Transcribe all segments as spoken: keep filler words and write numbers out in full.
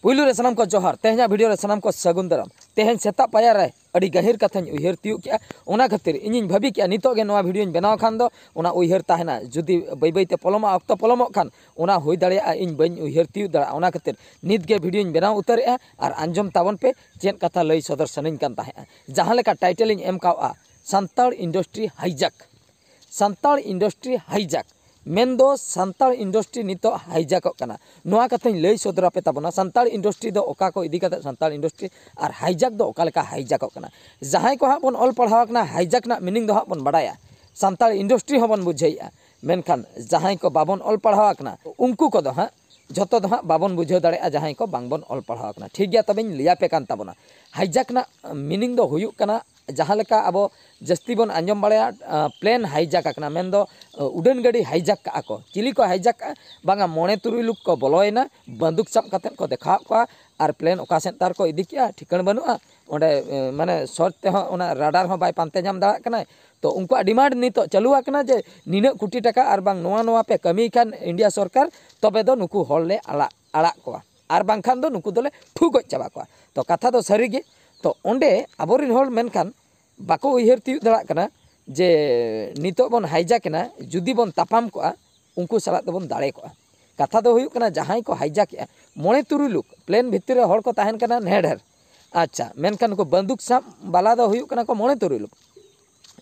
ᱯᱩᱭᱞᱩ ᱨᱮ ᱥᱟᱱᱟᱢ ᱠᱚ ᱡᱚᱦᱟᱨ᱾ ᱛᱮᱦᱮᱧᱟᱜ ᱵᱷᱤᱰᱤᱭᱳ ᱨᱮ ᱥᱟᱱᱟᱢ ᱠᱚ ᱥᱟᱹᱜᱩᱱ ᱫᱟᱨᱟᱢ᱾ ᱛᱮᱦᱮᱧ ᱥᱮᱛᱟᱜ ᱯᱟᱭᱟᱨ ᱨᱮ ᱟᱹᱰᱤ ᱜᱟᱹᱦᱤᱨ ᱠᱟᱛᱷᱟᱧ ᱩᱭᱦᱟᱹᱨ ᱛᱤᱭᱳᱜ ᱠᱮᱜᱼᱟ, ᱚᱱᱟ ᱠᱷᱟᱹᱛᱤᱨ ᱤᱧᱤᱧ ᱵᱷᱟᱹᱵᱤ ᱠᱮᱜᱼᱟ ᱱᱤᱛᱚᱜ ᱜᱮ ᱱᱚᱣᱟ ᱵᱷᱤᱰᱤᱭᱳᱧ ᱵᱮᱱᱟᱣ ᱠᱷᱟᱱ ᱫᱚ ᱚᱱᱟ ᱩᱭᱦᱟᱹᱨ ᱛᱟᱦᱮᱱᱟ᱾ ᱡᱩᱫᱤ ᱵᱟᱹᱭ ᱵᱟᱹᱭ ᱛᱮ ᱯᱚᱞᱚᱢᱚᱜᱼᱟ, ᱚᱠᱛᱚ ᱯᱚᱞᱚᱢᱚᱜ ᱠᱷᱟᱱ, ᱚᱱᱟ ᱦᱩᱭ ᱫᱟᱲᱮᱭᱟᱜᱼᱟ ᱤᱧ ᱵᱟᱹᱧ ᱩᱭᱦᱟᱹᱨ ᱛᱤᱭᱳᱜ ᱫᱟᱲᱮᱭᱟᱜᱼᱟ᱾ ᱚᱱᱟ ᱠᱷᱟᱹᱛᱤᱨ ᱱᱤᱛ ᱜᱮ ᱵᱷᱤᱰᱤᱭᱳᱧ ᱵᱮᱱᱟᱣ ᱩᱛᱟᱹᱨᱮᱜᱼᱟ ᱟᱨ ᱟᱸᱡᱚᱢ ᱛᱟᱵᱚᱱ ᱯᱮ ᱪᱮᱫ ᱠᱟᱛᱷᱟ ᱞᱟᱹᱭ ᱥᱚᱫᱚᱨ ᱥᱟᱱᱟᱧ ᱠᱟᱱ ᱛᱟᱦᱮᱸᱜᱼᱟ᱾ ᱡᱟᱦᱟᱸ ᱞᱮᱠᱟ ᱴᱟᱭᱴᱮᱞ ᱤᱧ ᱮᱢ ᱠᱟᱣᱜᱼᱟ, ᱥᱟᱱᱛᱟᱲ ᱤᱱᱰᱟᱥᱴᱨᱤ ᱦᱟᱭᱡᱟᱠ᱾ ᱥᱟᱱᱛᱟᱲ ᱤᱱᱰᱟᱥᱴᱨᱤ ᱦᱟᱭᱡᱟᱠ ᱢᱮᱱᱫᱚ ᱥᱟᱱᱛᱟᱲ ᱤᱱᱰᱟᱥᱴᱨᱤ ᱱᱤᱛᱚᱜ ᱦᱟᱭᱡᱟᱠᱚᱜ ᱠᱟᱱᱟ᱾ ᱱᱚᱣᱟ ᱠᱟᱛᱷᱟᱧ ᱞᱟᱹᱭ ᱥᱚᱫᱚᱨ ᱟᱯᱮ ᱛᱟᱵᱚᱱᱟ, ᱥᱟᱱᱛᱟᱲ ᱤᱱᱰᱟᱥᱴᱨᱤ ᱫᱚ ᱚᱠᱟ ᱠᱚ ᱤᱫᱤ ᱠᱟᱛᱮ ᱥᱟᱱᱛᱟᱲ ᱤᱱᱰᱟᱥᱴᱨᱤ ᱟᱨ ᱦᱟᱭᱡᱟᱠ ᱫᱚ ᱚᱠᱟ ᱞᱮᱠᱟ ᱦᱟᱭᱡᱟᱠᱚᱜ ᱠᱟᱱᱟ᱾ ᱡᱟᱦᱟᱸᱭ ᱠᱚ ᱦᱟᱸᱜ ᱵᱚᱱ ᱚᱞ ᱯᱟᱲᱦᱟᱣ ᱟᱠᱟᱱᱟ, ᱦᱟᱭᱡᱟᱠ ᱨᱮᱱᱟᱜ ᱢᱤᱱᱤᱝ ᱫᱚ ᱦᱟᱸᱜ ᱵᱚᱱ ᱵᱟᱲᱟᱭᱟ, ᱥᱟᱱᱛᱟᱲ ᱤᱱᱰᱟᱥᱴᱨᱤ ᱦᱚᱸᱵᱚᱱ ᱵᱩᱡᱷᱟᱹᱣᱮᱫᱼᱟ᱾ ᱢᱮᱱᱠᱷᱟᱱ ᱡᱟᱦᱟᱸᱭ ᱠᱚ ᱵᱟᱵᱚᱱ ᱚᱞ ᱯᱟᱲᱦᱟᱣ ᱟᱠᱟᱱᱟ, ᱩᱱᱠᱩ ᱠᱚᱫᱚ ᱦᱟᱸᱜ ᱡᱷᱚᱛᱚ ᱫᱚ ᱦᱟᱸᱜ ᱵᱟᱵᱚᱱ ᱵᱩᱡᱷᱟᱹᱣ ᱫᱟᱲᱮᱭᱟᱜᱼᱟ, ᱡᱟᱦᱟᱸᱭ ᱠᱚ ᱵᱟᱝᱵᱚᱱ ᱚᱞ ᱯᱟᱲᱦᱟᱣ ᱟᱠᱟᱱᱟ᱾ ᱴᱷᱤᱠ ᱜᱮᱭᱟ, ᱛᱚᱵᱮᱧ ᱞᱟᱹᱭᱟᱯᱮ ᱠᱟᱱ ᱛᱟᱵᱚᱱᱟ᱾ ᱦᱟᱭᱡᱟᱠ ᱨᱮᱱᱟᱜ ᱢᱤᱱᱤᱝ ᱫᱚ ᱦᱩᱭᱩᱜ ᱠᱟᱱᱟ, ᱡᱟᱦᱟᱸ ᱞᱮᱠᱟ ᱟᱵᱚ ᱡᱟᱹᱥᱛᱤ ᱵᱚᱱ ᱟᱸᱡᱚᱢ ᱵᱟᱲᱟᱭᱟ, ᱟᱸ, ᱯᱞᱮᱱ ᱦᱟᱭᱡᱟᱠ ᱟᱠᱟᱱᱟ, ᱢᱮᱱᱫᱚ, ᱟᱸ, ᱩᱰᱟᱹᱱ ᱜᱟᱹᱰᱤ ᱦᱟᱭᱡᱟᱠ ᱠᱟᱜᱼᱟ ᱠᱚ᱾ ᱪᱤᱞᱤ ᱠᱚ ᱦᱟᱭᱡᱟᱠ ᱠᱟᱜᱼᱟ? ᱵᱟᱝᱟ, ᱢᱚᱬᱮ ᱛᱩᱨᱩᱭ ᱞᱳᱠ ᱠᱚ ᱵᱚᱞᱚᱭᱮᱱᱟ, ᱵᱟᱱᱫᱩᱠ ᱥᱟᱵ ᱠᱟᱛᱮᱫ ᱠᱚ ᱫᱮᱠᱷᱟᱣᱟᱫ ᱠᱚᱣᱟ ᱟᱨ ᱯᱞᱮᱱ ᱚᱠᱟ ᱥᱮᱫ ᱛᱟᱨ ᱠᱚ ᱤᱫᱤ ᱠᱮᱜᱼᱟ, ᱴᱷᱤᱠᱟᱹᱬ ᱵᱟᱹᱱᱩᱜᱼᱟ᱾ ᱚᱸᱰᱮ, ᱮ, ᱢᱟᱱᱮ, ᱥᱚᱨᱪ ᱛᱮᱦᱚᱸ ᱚᱱᱟ ᱨᱟᱰᱟᱨ ᱦᱚᱸ ᱵᱟᱭ ᱯᱟᱱᱛᱮ ᱧᱟᱢ ᱫᱟᱲᱮᱭᱟᱜ ᱠᱟᱱᱟᱭ᱾ ᱛᱚ ᱩᱱᱠᱩᱣᱟᱜ ᱰᱤᱢᱟᱱᱰ ᱱᱤᱛᱚᱜ ᱪᱟᱹᱞᱩ ᱟᱠᱟᱱᱟ ᱡᱮ ᱱᱤᱱᱟᱹᱜ ᱠᱳᱴᱤ ᱴᱟᱠᱟ ᱟᱨ ᱵᱟᱝ ᱱᱚᱣᱟ ᱱᱚᱣᱟ ᱯᱮ ᱠᱟᱹᱢᱤ ᱠᱷᱟᱱ ᱤᱱᱰᱤᱭᱟ ᱥᱚᱨᱠᱟᱨ, ᱛᱚᱵᱮ ᱫᱚ ᱱᱩᱠᱩ ᱦᱚᱲ ᱞᱮ ᱟᱲᱟᱜ, ᱟᱲᱟᱜ ᱠᱚᱣᱟ, ᱟᱨ ᱵᱟᱝᱠᱷᱟᱱ ᱫᱚ ᱱᱩᱠᱩ ᱫᱚᱞᱮ ᱴᱷᱩ ᱜᱚᱡ ᱪᱟᱵᱟ ᱠᱚᱣᱟ᱾ ᱛᱚ ᱠᱟᱛᱷᱟ ᱫᱚ ᱥᱟᱹᱨᱤ ᱜᱮ᱾ ᱛᱚ ᱚᱸᱰᱮ ᱟᱵᱚᱨᱮᱱ ᱦᱚᱲ ᱢᱮᱱᱠᱷᱟᱱ ᱵᱟᱠᱚ ᱩᱭᱦᱟᱹᱨ ᱛᱤᱭᱳᱜ ᱫᱟᱲᱮᱭᱟᱜ ᱠᱟᱱᱟ ᱡᱮ ᱱᱤᱛᱚᱜ ᱵᱚᱱ ᱦᱟᱭᱡᱟᱠ ᱮᱱᱟ, ᱡᱩᱫᱤ ᱵᱚᱱ ᱛᱟᱯᱟᱢ ᱠᱚᱜᱼᱟ, ᱩᱱᱠᱩ ᱥᱟᱞᱟᱜ ᱫᱚᱵᱚᱱ ᱫᱟᱲᱮ ᱠᱚᱜᱼᱟ᱾ ᱠᱟᱛᱷᱟ ᱫᱚ ᱦᱩᱭᱩᱜ ᱠᱟᱱᱟ, ᱡᱟᱦᱟᱸᱭ ᱠᱚ ᱦᱟᱭᱡᱟᱠ ᱮᱜᱼᱟ, ᱢᱚᱬᱮ ᱛᱩᱨᱩᱭ ᱞᱳᱠ, ᱯᱞᱮᱱ ᱵᱷᱤᱛᱤᱨ ᱨᱮ ᱦᱚᱲ ᱠᱚ ᱛᱟᱦᱮᱱ ᱠᱟᱱᱟ ᱰᱷᱮᱨ ᱰᱷᱮᱨ᱾ ᱟᱪᱪᱷᱟ, ᱢᱮᱱᱠᱷᱟᱱ ᱱᱩᱠᱩ ᱵᱟᱱᱫᱩᱠ ᱥᱟᱵ ᱵᱟᱞᱟ ᱫᱚ ᱦᱩᱭᱩᱜ ᱠᱟᱱᱟ ᱠᱚ ᱢᱚᱬᱮ ᱛᱩᱨᱩᱭ ᱞᱳᱠ᱾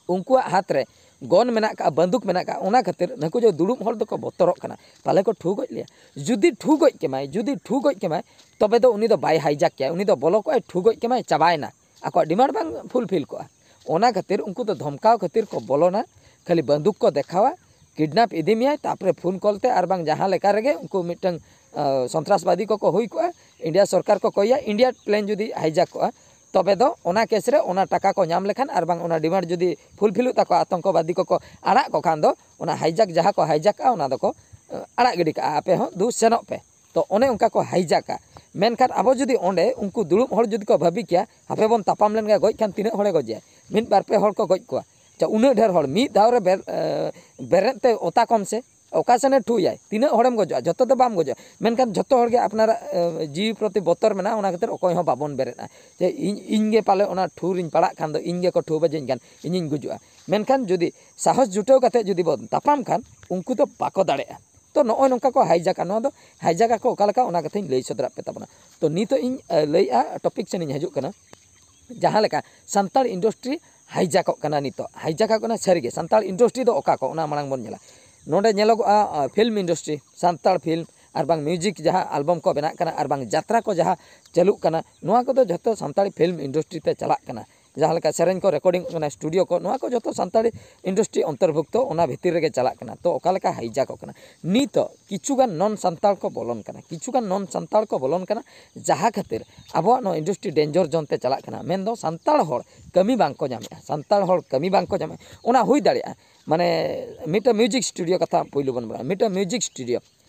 ᱩᱱᱠᱩᱣᱟᱜ ᱦᱟᱛ ᱨᱮ ᱜᱚᱱ ᱢᱮᱱᱟᱜ ᱠᱟᱜᱼᱟ, ᱵᱟᱱᱫᱩᱠ ᱢᱮᱱᱟᱜ ᱠᱟᱜᱼᱟ, ᱚᱱᱟ ᱠᱷᱟᱹᱛᱤᱨ ᱱᱩᱠᱩ ᱡᱮ ᱫᱩᱲᱩᱵ ᱦᱚᱲ ᱫᱚᱠᱚ ᱵᱚᱛᱚᱨᱚᱜ ᱠᱟᱱᱟ, ᱯᱟᱞᱮ ᱠᱚ ᱴᱷᱩ ᱜᱚᱡ ᱞᱮᱭᱟ᱾ ᱡᱩᱫᱤ ᱴᱷᱩ ᱜᱚᱡ ᱠᱮᱢᱟᱭ, ᱡᱩᱫᱤ ᱴᱷᱩ ᱜᱚᱡ ᱠᱮᱢᱟᱭ, ᱛᱚᱵᱮ ᱫᱚ ᱩᱱᱤ ᱫᱚ ᱵᱟᱭ ᱦᱟᱭᱡᱟᱠ ᱠᱮᱭᱟ, ᱩᱱᱤ ᱫᱚ ᱵᱚᱞᱚ ᱠᱚᱜᱼᱟᱭ, ᱴᱷᱩ ᱜᱚᱡ ᱠᱮᱢᱟᱭ, ᱪᱟᱵᱟᱭᱮᱱᱟ, ᱟᱠᱚᱣᱟᱜ ᱰᱤᱢᱟᱱᱰ ᱵᱟᱝ ᱯᱷᱩᱞᱯᱷᱤᱞ ᱠᱚᱜᱼᱟ᱾ ᱚᱱᱟ ᱠᱷᱟᱹᱛᱤᱨ ᱩᱱᱠᱩ ᱫᱚ ᱫᱷᱚᱢᱠᱟᱣ ᱠᱷᱟᱹᱛᱤᱨ ᱠᱚ ᱵᱚᱞᱚᱱᱟ, ᱠᱷᱟᱹᱞᱤ ᱵᱟᱱᱫᱩᱠ ᱠᱚ ᱫᱮᱠᱷᱟᱣᱟ, ᱠᱤᱰᱱᱟᱯ ᱤᱫᱤ ᱢᱮᱭᱟᱭ, ᱛᱟᱨᱯᱚᱨᱮ ᱯᱷᱳᱱ ᱠᱚᱞ ᱛᱮ ᱟᱨ ᱵᱟᱝ ᱡᱟᱦᱟᱸ ᱞᱮᱠᱟ ᱨᱮᱜᱮ ᱩᱱᱠᱩ ᱢᱤᱫᱴᱟᱝ, ᱟ, ᱥᱚᱱᱛᱨᱟᱥᱵᱟᱫᱤ ᱠᱚᱠᱚ ᱦᱩᱭ ᱠᱚᱜᱼᱟ, ᱤᱱᱰᱤᱭᱟ ᱥᱚᱨᱠᱟᱨ ᱠᱚ ᱠᱚᱭᱟ, ᱤᱱᱰᱤᱭᱟ ᱯᱞᱮᱱ ᱡᱩᱫᱤ ᱦᱟᱭᱡᱟᱠ ᱠᱚᱜᱼᱟ, ᱛᱚᱵᱮ ᱫᱚ ᱚᱱᱟ ᱠᱮᱥ ᱨᱮ ᱚᱱᱟ ᱴᱟᱠᱟ ᱠᱚ ᱧᱟᱢ ᱞᱮᱠᱷᱟᱱ ᱟᱨ ᱵᱟᱝ ᱚᱱᱟ ᱰᱤᱢᱟᱱᱰ ᱡᱩᱫᱤ ᱯᱷᱩᱞᱯᱷᱤᱞᱚᱜ ᱛᱟᱠᱚᱣᱟ, ᱟᱛᱚᱝᱠᱚᱵᱟᱫᱤ ᱠᱚᱠᱚ ᱟᱲᱟᱜ ᱠᱚ ᱠᱷᱟᱱ ᱫᱚ, ᱚᱱᱟ ᱦᱟᱭᱡᱟᱠ ᱡᱟᱦᱟᱸ ᱠᱚ ᱦᱟᱭᱡᱟᱠ ᱠᱟᱜᱼᱟ, ᱚᱱᱟ ᱫᱚᱠᱚ, ᱟ, ᱟᱲᱟᱜ ᱜᱤᱰᱤ ᱠᱟᱜᱼᱟ, ᱟᱯᱮ ᱦᱚᱸ ᱫᱩ ᱥᱮᱱᱚᱜ ᱯᱮ᱾ ᱛᱚ ᱚᱱᱮ ᱚᱱᱠᱟ ᱠᱚ ᱦᱟᱭᱡᱟᱠᱟ᱾ ᱢᱮᱱᱠᱷᱟᱱ ᱟᱵᱚ ᱡᱩᱫᱤ ᱚᱸᱰᱮ ᱩᱱᱠᱩ ᱫᱩᱲᱩᱵ ᱦᱚᱲ ᱡᱩᱫᱤ ᱠᱚ ᱵᱷᱟᱹᱵᱤ ᱠᱮᱭᱟ, ᱦᱟᱯᱮ ᱵᱚᱱ ᱛᱟᱯᱟᱢ ᱞᱮᱱ ᱜᱮ, ᱜᱚᱡ ᱠᱷᱟᱱ ᱛᱤᱱᱟᱹᱜ ᱦᱚᱲᱮ ᱜᱚᱡᱮᱭᱟ, ᱢᱤᱫ ᱵᱟᱨ ᱯᱮ ᱦᱚᱲ ᱠᱚ ᱜᱚᱡ ᱠᱚᱣᱟ᱾ ᱟᱪᱪᱷᱟ, ᱩᱱᱟᱹᱜ ᱰᱷᱮᱨ ᱦᱚᱲ ᱢᱤᱫ ᱫᱷᱟᱣ ᱨᱮ ᱵᱮᱨ-, ᱮ, ᱵᱮᱨᱮᱫ ᱛᱮ ᱚᱛᱟ ᱠᱚᱢ ᱥᱮ, ᱚᱠᱟ ᱥᱮᱱᱮ ᱴᱷᱩᱭᱟᱭ, ᱛᱤᱱᱟᱹᱜ ᱦᱚᱲᱮᱢ ᱜᱚᱡᱚᱜᱼᱟ? ᱡᱚᱛᱚ ᱫᱚ ᱵᱟᱢ ᱜᱚᱡᱚᱜᱼᱟ, ᱢᱮᱱᱠᱷᱟᱱ ᱡᱚᱛᱚ ᱦᱚᱲᱜᱮ ᱟᱯᱱᱟᱨᱟᱜ ᱮ, ᱡᱤᱣᱤ ᱯᱨᱚᱛᱤ ᱵᱚᱛᱚᱨ ᱢᱮᱱᱟᱜᱼᱟ, ᱚᱱᱟ ᱠᱷᱟᱹᱛᱤᱨ ᱚᱠᱚᱭ ᱦᱚᱸ ᱵᱟᱵᱚᱱ ᱵᱮᱨᱮᱫᱼᱟ ᱡᱮ ᱤᱧ ᱤᱧ ᱜᱮ ᱯᱟᱞᱮ ᱚᱱᱟ ᱴᱷᱩ ᱨᱤᱧ ᱯᱟᱲᱟᱜ ᱠᱷᱟᱱ ᱫᱚ ᱤᱧ ᱜᱮᱠᱚ ᱴᱷᱩ ᱵᱟᱡᱮᱧ ᱠᱷᱟᱱ ᱤᱧᱤᱧ ᱜᱩᱡᱩᱜᱼᱟ᱾ ᱢᱮᱱᱠᱷᱟᱱ ᱡᱩᱫᱤ ᱥᱟᱦᱚᱥ ᱡᱩᱴᱟᱹᱣ ᱠᱟᱛᱮ ᱡᱩᱫᱤ ᱵᱚᱱ ᱛᱟᱯᱟᱢ ᱠᱷᱟᱱ ᱩᱱᱠᱩ ᱫᱚ ᱵᱟᱠᱚ ᱫᱟᱲᱮᱭᱟᱜᱼᱟ᱾ ᱛᱚ ᱱᱚᱜᱼᱚᱭ ᱱᱚᱝᱠᱟ ᱠᱚ ᱦᱟᱭᱡᱟᱠᱟ, ᱱᱚᱣᱟ ᱫᱚ ᱦᱟᱭᱡᱟᱠ ᱟᱠᱚ ᱚᱠᱟ ᱞᱮᱠᱟ ᱚᱱᱟ ᱠᱟᱛᱷᱟᱧ ᱞᱟᱹᱭ ᱥᱚᱫᱚᱨᱟᱫ ᱯᱮ ᱛᱟᱵᱚᱱᱟ᱾ ᱛᱚ ᱱᱤᱛᱚᱜ ᱤᱧ ᱮ, ᱞᱟᱹᱭᱮᱫᱼᱟ, ᱴᱚᱯᱤᱠ ᱥᱮᱱ ᱤᱧ ᱦᱤᱡᱩᱜ ᱠᱟᱱᱟ᱾ ᱡᱟᱦᱟᱸ ᱞᱮᱠᱟ ᱥᱟᱱᱛᱟᱲ ᱤᱱᱰᱟᱥᱴᱨᱤ ᱦᱟᱭᱡᱟᱠᱚᱜ ᱠᱟᱱᱟ ᱱᱤᱛᱚᱜ, ᱦᱟᱭᱡᱟᱠᱚᱜ ᱠᱟᱱᱟ ᱥᱟᱹᱨᱤᱜᱮ᱾ ᱥᱟᱱᱛᱟᱲ ᱤᱱᱰᱟᱥᱴᱨᱤ ᱫᱚ ᱚᱠᱟ ᱠᱚ, ᱚᱱᱟ ᱢᱟᱲᱟᱝ ᱵᱚᱱ ᱧᱮᱞᱟ᱾ ᱱᱚᱰᱮ ᱧᱮᱞᱚᱜᱚᱜᱼᱟ ᱯᱷᱤᱞᱢ ᱤᱱᱰᱟᱥᱴᱨᱤ, ᱥᱟᱱᱛᱟᱲ ᱯᱷᱤᱞᱢ ᱟᱨ ᱵᱟᱝ ᱢᱤᱣᱡᱤᱠ ᱡᱟᱦᱟᱸ ᱟᱞᱵᱚᱢ ᱠᱚ ᱵᱮᱱᱟᱜ ᱠᱟᱱᱟ ᱟᱨ ᱵᱟᱝ ᱡᱟᱛᱨᱟ ᱠᱚ ᱡᱟᱦᱟᱸ ᱪᱟᱹᱞᱩᱜ ᱠᱟᱱᱟ, ᱱᱚᱣᱟ ᱠᱚᱫᱚ ᱡᱷᱚᱛᱚ ᱥᱟᱱᱛᱟᱲᱤ ᱯᱷᱤᱞᱢ ᱤᱱᱰᱟᱥᱴᱨᱤ ᱛᱮ ᱪᱟᱞᱟᱜ ᱠᱟᱱᱟ᱾ ᱡᱟᱦᱟᱸ ᱞᱮᱠᱟ ᱥᱮᱨᱮᱧ ᱠᱚ ᱨᱮᱠᱚᱨᱰᱤᱝ ᱠᱟᱱᱟ, ᱥᱴᱩᱰᱤᱭᱳ ᱠᱚ, ᱱᱚᱣᱟ ᱠᱚ ᱡᱷᱚᱛᱚ ᱥᱟᱱᱛᱟᱲᱤ ᱤᱱᱰᱟᱥᱴᱨᱤ ᱚᱱᱛᱚᱨᱵᱷᱩᱠᱛᱚ, ᱚᱱᱟ ᱵᱷᱤᱛᱤᱨ ᱨᱮᱜᱮ ᱪᱟᱞᱟᱜ ᱠᱟᱱᱟ᱾ ᱛᱚ ᱚᱠᱟ ᱞᱮᱠᱟ ᱦᱟᱭᱡᱟᱠᱚᱜ ᱠᱟᱱᱟ? ᱱᱤᱛᱚᱜ ᱠᱤᱪᱷᱩᱜᱟᱱ ᱱᱚᱱ ᱥᱟᱱᱛᱟᱲ ᱠᱚ ᱵᱚᱞᱚᱱ ᱠᱟᱱᱟ, ᱠᱤᱪᱷᱩᱜᱟᱱ ᱱᱚᱱ ᱥᱟᱱᱛᱟᱲ ᱠᱚ ᱵᱚᱞᱚᱱ ᱠᱟᱱᱟ, ᱡᱟᱦᱟᱸ ᱠᱷᱟᱹᱛᱤᱨ ᱟᱵᱚᱣᱟᱜ ᱱᱚᱣᱟ ᱤᱱᱰᱟᱥᱴᱨᱤ ᱰᱮᱧᱡᱟᱨ ᱡᱳᱱ ᱛᱮ ᱪᱟᱞᱟᱜ ᱠᱟᱱᱟ᱾ ᱢᱮᱱᱫᱚ ᱥᱟᱱᱛᱟᱲ ᱦᱚᱲ ᱠᱟᱹᱢᱤ ᱵᱟᱝ ᱠᱚ ᱧᱟᱢᱮᱫᱼᱟ, ᱥᱟᱱᱛᱟᱲ ᱦᱚᱲ ᱠᱟᱹᱢᱤ ᱵᱟᱝ ᱠᱚ ᱧᱟᱢᱮᱫᱼᱟ᱾ ᱚᱱᱟ ᱦᱩᱭ ᱫᱟᱲᱮᱭᱟᱜᱼᱟ, ᱢᱟᱱᱮ ᱢᱤᱫᱴᱟᱝ ᱢᱤᱣᱡᱤᱠ ᱥᱴᱩᱰᱤᱭᱳ ᱠᱟᱛᱷᱟ ᱯᱩᱭᱞᱩ ᱵᱚᱱ ᱵᱟᱲᱟᱭᱟ, ᱢᱤᱫᱴᱟᱝ ᱢᱤᱣᱡᱤᱠ ᱥᱴᱩᱰᱤᱭᱳ,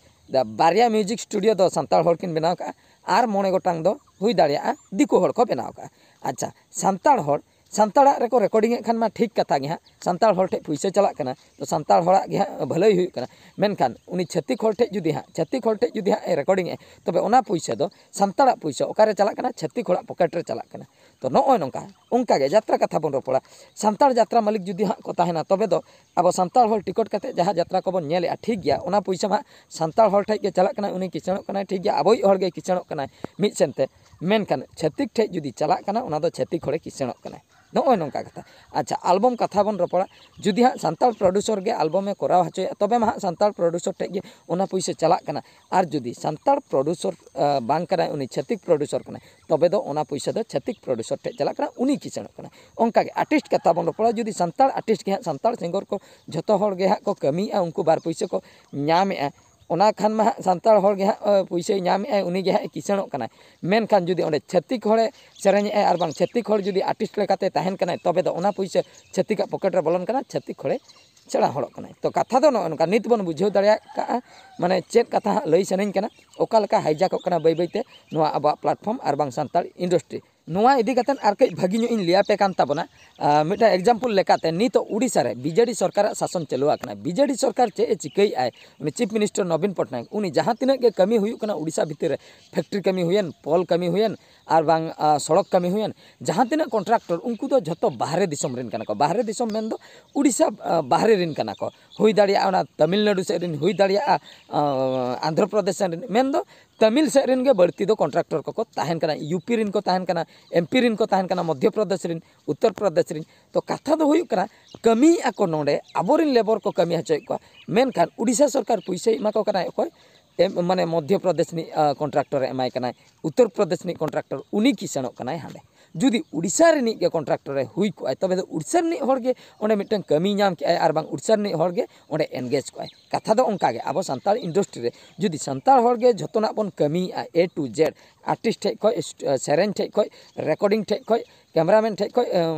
ᱫᱟ ᱵᱟᱨᱭᱟ ᱢᱤᱣᱡᱤᱠ ᱥᱴᱩᱰᱤᱭᱳ ᱫᱚ ᱥᱟᱱᱛᱟᱲ ᱦᱚᱲ ᱠᱤᱱ ᱵᱮᱱᱟᱣ ᱠᱟᱜᱼᱟ ᱟᱨ ᱢᱚᱬᱮ ᱜᱚᱴᱟᱝ ᱫᱚ ᱦᱩᱭ ᱫᱟᱲᱮᱭᱟᱜᱼᱟ ᱫᱤᱠᱩ ᱦᱚᱲ ᱠᱚ ᱵᱮᱱᱟᱣ ᱠᱟᱜᱼᱟ᱾ ᱟᱪᱪᱷᱟ, ᱥᱟᱱᱛᱟᱲ ᱦᱚᱲ ᱥᱟᱱᱛᱟᱲᱟᱜ ᱨᱮᱠᱚ ᱨᱮᱠᱚᱨᱰᱤᱝ ᱮᱫ ᱠᱷᱟᱱ ᱢᱟ ᱴᱷᱤᱠ ᱠᱟᱛᱷᱟ ᱜᱮ ᱦᱟᱸᱜ, ᱥᱟᱱᱛᱟᱲ ᱦᱚᱲ ᱴᱷᱮᱱ ᱯᱩᱭᱥᱟᱹ ᱪᱟᱞᱟᱜ ᱠᱟᱱᱟ, ᱛᱚ ᱥᱟᱱᱛᱟᱲ ᱦᱚᱲᱟᱜ ᱜᱮ ᱦᱟᱸᱜ ᱵᱷᱟᱹᱞᱟᱹᱭ ᱦᱩᱭᱩᱜ ᱠᱟᱱᱟ᱾ ᱢᱮᱱᱠᱷᱟᱱ ᱩᱱᱤ ᱪᱷᱟᱹᱛᱤᱠ ᱦᱚᱲ ᱴᱷᱮᱱ ᱡᱩᱫᱤ ᱦᱟᱸᱜ, ᱪᱷᱟᱹᱛᱤᱠ ᱦᱚᱲ ᱴᱷᱮᱱ ᱡᱩᱫᱤ ᱦᱟᱸᱜ ᱮ ᱨᱮᱠᱚᱨᱰᱤᱝ ᱮᱫᱼᱟ, ᱛᱚᱵᱮ ᱚᱱᱟ ᱯᱩᱭᱥᱟᱹ ᱫᱚ ᱥᱟᱱᱛᱟᱲᱟᱜ ᱯᱩᱭᱥᱟᱹ ᱚᱠᱟᱨᱮ ᱪᱟᱞᱟᱜ ᱠᱟᱱᱟ? ᱪᱷᱟᱹᱛᱤᱠ ᱦᱚᱲᱟᱜ ᱯᱚᱠᱮᱴ ᱨᱮ ᱪᱟᱞᱟᱜ ᱠᱟᱱᱟ᱾ ᱛᱚ ᱱᱚᱜᱼᱚᱭ ᱱᱚᱝᱠᱟ, ᱚᱱᱠᱟ ᱜᱮ ᱡᱟᱛᱨᱟ ᱠᱟᱛᱷᱟ ᱵᱚᱱ ᱨᱚᱯᱚᱲᱟ᱾ ᱥᱟᱱᱛᱟᱲ ᱡᱟᱛᱨᱟ ᱢᱟᱹᱞᱤᱠ ᱡᱩᱫᱤ ᱦᱟᱸᱜ ᱠᱚ ᱛᱟᱦᱮᱱᱟ, ᱛᱚᱵᱮ ᱫᱚ ᱟᱵᱚ ᱥᱟᱱᱛᱟᱲ ᱦᱚᱲ ᱴᱤᱠᱤᱴ ᱠᱟᱛᱮ ᱡᱟᱦᱟᱸ ᱡᱟᱛᱨᱟ ᱠᱚᱵᱚᱱ ᱧᱮᱞᱮᱜᱼᱟ, ᱴᱷᱤᱠ ᱜᱮᱭᱟ, ᱚᱱᱟ ᱯᱩᱭᱥᱟᱹ ᱢᱟ ᱦᱟᱸᱜ ᱥᱟᱱᱛᱟᱲ ᱦᱚᱲ ᱴᱷᱮᱡ ᱜᱮ ᱪᱟᱞᱟᱜ ᱠᱟᱱᱟ, ᱩᱱᱤ ᱠᱤᱥᱟᱹᱬᱚᱜ ᱠᱟᱱᱟᱭ, ᱴᱷᱤᱠ ᱜᱮᱭᱟ, ᱟᱵᱚᱭᱤᱡ ᱦᱚᱲ ᱜᱮ ᱠᱤᱥᱟᱹᱬᱚᱜ ᱠᱟᱱᱟᱭ ᱢᱤᱫ ᱥᱮᱱᱛᱮ᱾ ᱢᱮᱱᱠᱷᱟᱱ ᱪᱷᱟᱹᱛᱤᱠ ᱴᱷᱮᱡ ᱡᱩᱫᱤ ᱪᱟᱞᱟᱜ ᱠᱟᱱᱟ, ᱚᱱᱟ ᱫᱚ ᱪᱷᱟᱹᱛᱤᱠ ᱦᱚᱲᱮ ᱠᱤᱥᱟᱹᱬᱚᱜ ᱠᱟᱱᱟᱭ᱾ ᱱᱚᱜᱼᱚᱭ ᱱᱚᱝᱠᱟ ᱠᱟᱛᱷᱟ᱾ ᱟᱪᱪᱷᱟ, ᱟᱞᱵᱚᱢ ᱠᱟᱛᱷᱟ ᱵᱚᱱ ᱨᱚᱯᱚᱲᱟ᱾ ᱡᱩᱫᱤ ᱦᱟᱸᱜ ᱥᱟᱱᱛᱟᱲ ᱯᱨᱚᱰᱩᱥᱚᱨ ᱜᱮ ᱟᱞᱵᱚᱢᱮ ᱠᱚᱨᱟᱣ ᱦᱚᱪᱚᱭᱟ, ᱛᱚᱵᱮ ᱢᱟ ᱦᱟᱸᱜ ᱥᱟᱱᱛᱟᱲ ᱯᱨᱚᱰᱩᱥᱚᱨ ᱴᱷᱮᱡ ᱜᱮ ᱚᱱᱟ ᱯᱩᱭᱥᱟᱹ ᱪᱟᱞᱟᱜ ᱠᱟᱱᱟ᱾ ᱟᱨ ᱡᱩᱫᱤ ᱥᱟᱱᱛᱟᱲ ᱯᱨᱚᱰᱩᱥᱚᱨ, ᱟ, ᱵᱟᱝ ᱠᱟᱱᱟᱭ, ᱩᱱᱤ ᱪᱷᱟᱹᱛᱤᱠ ᱯᱨᱚᱰᱩᱥᱚᱨ ᱠᱟᱱᱟᱭ, ᱛᱚᱵᱮ ᱫᱚ ᱚᱱᱟ ᱯᱩᱭᱥᱟᱹ ᱫᱚ ᱪᱷᱟᱹᱛᱤᱠ ᱯᱨᱚᱰᱩᱥᱚᱨ ᱴᱷᱮᱡ ᱪᱟᱞᱟᱜ ᱠᱟᱱᱟ, ᱩᱱᱤ ᱠᱤᱥᱟᱹᱬᱚᱜ ᱠᱟᱱᱟᱭ᱾ ᱚᱱᱠᱟ ᱜᱮ ᱟᱨᱴᱤᱥᱴ ᱠᱟᱛᱷᱟ ᱵᱚᱱ ᱨᱚᱯᱚᱲᱟ᱾ ᱡᱩᱫᱤ ᱥᱟᱱᱛᱟᱲ ᱟᱨᱴᱤᱥᱴ ᱜᱮ ᱦᱟᱸᱜ, ᱥᱟᱱᱛᱟᱲ ᱥᱤᱝᱜᱚᱨ ᱠᱚ ᱡᱷᱚᱛᱚ ᱦᱚᱲ ᱜᱮ ᱦᱟᱸᱜ ᱠᱚ ᱠᱟᱹᱢᱤᱭᱮᱫᱼᱟ, ᱩᱱᱠᱩ ᱵᱟᱨ ᱯᱩᱭᱥᱟᱹ ᱠᱚ ᱧᱟᱢᱮᱜᱼᱟ, ᱚᱱᱟ ᱠᱷᱟᱱ ᱢᱟ ᱦᱟᱸᱜ ᱥᱟᱱᱛᱟᱲ ᱦᱚᱲ ᱜᱮ ᱦᱟᱸᱜ, ᱟ, ᱯᱩᱭᱥᱟᱹᱭ ᱧᱟᱢᱮᱜᱼᱟᱭ, ᱩᱱᱤ ᱜᱮ ᱦᱟᱸᱜ ᱮ ᱠᱤᱥᱟᱹᱬᱚᱜ ᱠᱟᱱᱟᱭ᱾ ᱢᱮᱱᱠᱷᱟᱱ ᱡᱩᱫᱤ ᱚᱸᱰᱮ ᱪᱷᱟᱹᱛᱤᱠ ᱦᱚᱲᱮ ᱥᱮᱨᱮᱧᱮᱜᱼᱟᱭ ᱟᱨ ᱵᱟᱝ ᱪᱷᱟᱹᱛᱤᱠ ᱦᱚᱲ ᱡᱩᱫᱤ ᱟᱨᱴᱤᱥᱴ ᱞᱮᱠᱟᱛᱮ ᱛᱟᱦᱮᱱ ᱠᱟᱱᱟᱭ, ᱛᱚᱵᱮ ᱫᱚ ᱚᱱᱟ ᱯᱩᱭᱥᱟᱹ ᱪᱷᱟᱹᱛᱤᱠᱟᱜ ᱯᱚᱠᱮᱴ ᱨᱮ ᱵᱚᱞᱚᱱ ᱠᱟᱱᱟ, ᱪᱷᱟᱹᱛᱤᱠ ᱦᱚᱲᱮ ᱥᱮᱬᱟ ᱦᱚᱲᱚᱜ ᱠᱟᱱᱟᱭ᱾ ᱛᱚ ᱠᱟᱛᱷᱟ ᱫᱚ ᱱᱚᱜᱼᱚ ᱱᱚᱝᱠᱟ, ᱱᱤᱛ ᱵᱚᱱ ᱵᱩᱡᱷᱟᱹᱣ ᱫᱟᱲᱮᱭᱟᱜ ᱠᱟᱜᱼᱟ, ᱢᱟᱱᱮ ᱪᱮᱫ ᱠᱟᱛᱷᱟ ᱦᱟᱸᱜ ᱞᱟᱹᱭ ᱥᱟᱱᱟᱧ ᱠᱟᱱᱟ, ᱚᱠᱟ ᱞᱮᱠᱟ ᱦᱟᱭᱡᱟᱠᱚᱜ ᱠᱟᱱᱟ ᱵᱟᱹᱭ ᱵᱟᱹᱭ ᱛᱮ ᱱᱚᱣᱟ ᱟᱵᱚᱣᱟᱜ ᱯᱞᱟᱴᱯᱷᱚᱨᱢ ᱟᱨ ᱵᱟᱝ ᱥᱟᱱᱛᱟᱲ ᱤᱱᱰᱟᱥᱴᱨᱤ᱾ ᱱᱚᱣᱟ ᱤᱫᱤ ᱠᱟᱛᱮᱫ ᱟᱨ ᱠᱟᱹᱡ ᱵᱷᱟᱹᱜᱤ ᱧᱚᱜ ᱤᱧ ᱞᱟᱹᱭ ᱟᱯᱮ ᱠᱟᱱ ᱛᱟᱵᱚᱱᱟ᱾ ᱟᱨ ᱢᱤᱫᱴᱟᱝ example ᱞᱮᱠᱟᱛᱮ, ᱱᱤᱛᱚᱜ ᱩᱲᱤᱥᱥᱟ ᱨᱮ ᱵᱤᱡᱮᱰᱤ ᱥᱚᱨᱠᱟᱨᱟᱜ ᱥᱟᱥᱚᱱ ᱪᱟᱹᱞᱩ ᱟᱠᱟᱱᱟ᱾ ᱵᱤᱡᱮᱰᱤ ᱥᱚᱨᱠᱟᱨ ᱪᱮᱫ ᱮ ᱪᱤᱠᱟᱹᱭᱮᱫᱼᱟᱭ, ᱩᱱᱤ Chief Minister ᱱᱚᱵᱤᱱ ᱯᱚᱴᱱᱟᱭᱮᱠ, ᱩᱱᱤ ᱡᱟᱦᱟᱸ ᱛᱤᱱᱟᱹᱜ ᱜᱮ ᱠᱟᱹᱢᱤ ᱦᱩᱭᱩᱜ ᱠᱟᱱᱟ ᱩᱲᱤᱥᱥᱟ ᱵᱷᱤᱛᱤᱨ ᱨᱮ, factory ᱠᱟᱹᱢᱤ ᱦᱩᱭᱮᱱ, ᱯᱳᱞ ᱠᱟᱹᱢᱤ ᱦᱩᱭᱮᱱ, ᱟᱨ ᱵᱟᱝ ᱟᱸ, ᱥᱚᱲᱚᱠ ᱠᱟᱹᱢᱤ ᱦᱩᱭᱮᱱ, ᱡᱟᱦᱟᱸ ᱛᱤᱱᱟᱹᱜ contractor, ᱩᱱᱠᱩ ᱫᱚ ᱡᱷᱚᱛᱚ ᱵᱟᱦᱨᱮ ᱫᱤᱥᱚᱢ ᱨᱮᱱ ᱠᱟᱱᱟ ᱠᱚ᱾ ᱵᱟᱦᱨᱮ ᱫᱤᱥᱚᱢ ᱢᱮᱱᱫᱚ ᱩᱲᱤᱥᱥᱟ ᱟᱸ, ᱵᱟᱦᱨᱮ ᱨᱮᱱ ᱠᱟᱱᱟ ᱠᱚ᱾ ᱦᱩᱭ ᱫᱟᱲᱮᱭᱟᱜᱼᱟ ᱚᱱᱟ ᱛᱟᱢᱤᱞᱱᱟᱲᱩ ᱥᱮᱫ ᱨᱮᱱ, ᱦᱩᱭ ᱫᱟᱲᱮᱭᱟᱜᱼᱟ ᱟᱸ, ᱟᱱᱫᱷᱨᱚ ᱯᱨᱚᱫᱮᱥ ᱥᱮᱫ ᱨᱮᱱ, ᱢᱮᱱᱫᱚ ᱛᱟᱢᱤᱞ ᱥᱮᱫ ᱨᱮᱱ ᱜᱮ ᱵᱟᱹᱲᱛᱤ ᱫᱚ contractor ᱠᱚᱠᱚ ᱛᱟᱦᱮᱱ ᱠᱟᱱᱟ᱾ ᱤᱭᱩ ᱯᱤ ᱨᱮᱱ ᱠᱚ ᱛᱟᱦᱮᱱ ᱠᱟᱱᱟ, ᱮᱢ ᱯᱤ ᱨᱮᱱ ᱠᱚ ᱛᱟᱦᱮᱱ ᱠᱟᱱᱟ, ᱢᱚᱫᱽᱫᱷᱚ ᱯᱨᱚᱫᱮᱥ ᱨᱮᱱ, ᱩᱛᱛᱚᱨ ᱯᱨᱚᱫᱮᱥ ᱨᱮᱱ᱾ ᱛᱚ ᱠᱟᱛᱷᱟ ᱫᱚ ᱦᱩᱭᱩᱜ ᱠᱟᱱᱟ, ᱠᱟᱹᱢᱤᱭᱮᱫᱼᱟ ᱠᱚ ᱱᱚᱰᱮ, ᱟᱵᱚᱨᱮᱱ ᱞᱮᱵᱚᱨ ᱠᱚ ᱠᱟᱹᱢᱤ ᱦᱚᱪᱚᱭᱮᱫ ᱠᱚᱣᱟ, ᱢᱮᱱᱠᱷᱟᱱ ᱩᱲᱤᱥᱥᱟ ᱥᱚᱨᱠᱟᱨ ᱯᱩᱭᱥᱟᱹᱭ ᱮᱢᱟ ᱠᱚ ᱠᱟᱱᱟᱭ ᱚᱠᱚᱭ? ᱮᱢ, ᱢᱟᱱᱮ ᱢᱚᱫᱽᱫᱷᱚ ᱯᱨᱚᱫᱮᱥ ᱨᱤᱱᱤᱡ ᱟᱸ, contractor ᱮ ᱮᱢᱟᱭ ᱠᱟᱱᱟᱭ, ᱩᱛᱛᱚᱨ ᱯᱨᱚᱫᱮᱥ ᱨᱤᱱᱤᱡ contractor, ᱩᱱᱤ ᱠᱤᱥᱟᱹᱬᱚᱜ ᱠᱟᱱᱟᱭ ᱦᱟᱸᱰᱮ᱾ ᱡᱩᱫᱤ ᱩᱲᱤᱥᱥᱟ ᱨᱤᱱᱤᱡ ᱜᱮ contractor ᱮ ᱦᱩᱭ ᱠᱚᱜᱼᱟᱭ, ᱛᱚᱵᱮ ᱫᱚ ᱩᱲᱤᱥᱥᱟ ᱨᱤᱱᱤᱡ ᱦᱚᱲ ᱜᱮ ᱚᱸᱰᱮ ᱢᱤᱫᱴᱟᱝ ᱠᱟᱹᱢᱤ ᱧᱟᱢ ᱠᱮᱜᱼᱟᱭ ᱟᱨ ᱵᱟᱝ ᱩᱲᱤᱥᱥᱟ ᱨᱤᱱᱤᱡ ᱦᱚᱲ ᱜᱮ ᱚᱸᱰᱮ engage ᱠᱚᱜᱼᱟᱭ᱾ ᱠᱟᱛᱷᱟ ᱫᱚ ᱚᱱᱠᱟ ᱜᱮ, ᱟᱵᱚ ᱥᱟᱱᱛᱟᱲ industry ᱨᱮ ᱡᱩᱫᱤ ᱥᱟᱱᱛᱟᱲ ᱦᱚᱲ ᱜᱮ ᱡᱷᱚᱛᱚᱱᱟᱜ ᱵᱚᱱ ᱠᱟᱹᱢᱤᱭᱮᱫᱼᱟ, A to Z, artist ᱴᱷᱮᱡ ᱠᱷᱚᱡ, ᱥᱮᱨᱮᱧ ᱴᱷᱮᱡ ᱠᱷᱚᱡ, recording ᱴᱷᱮᱡ ᱠᱷᱚᱡ, cameraman ᱴᱷᱮᱡ ᱠᱷᱚᱡ,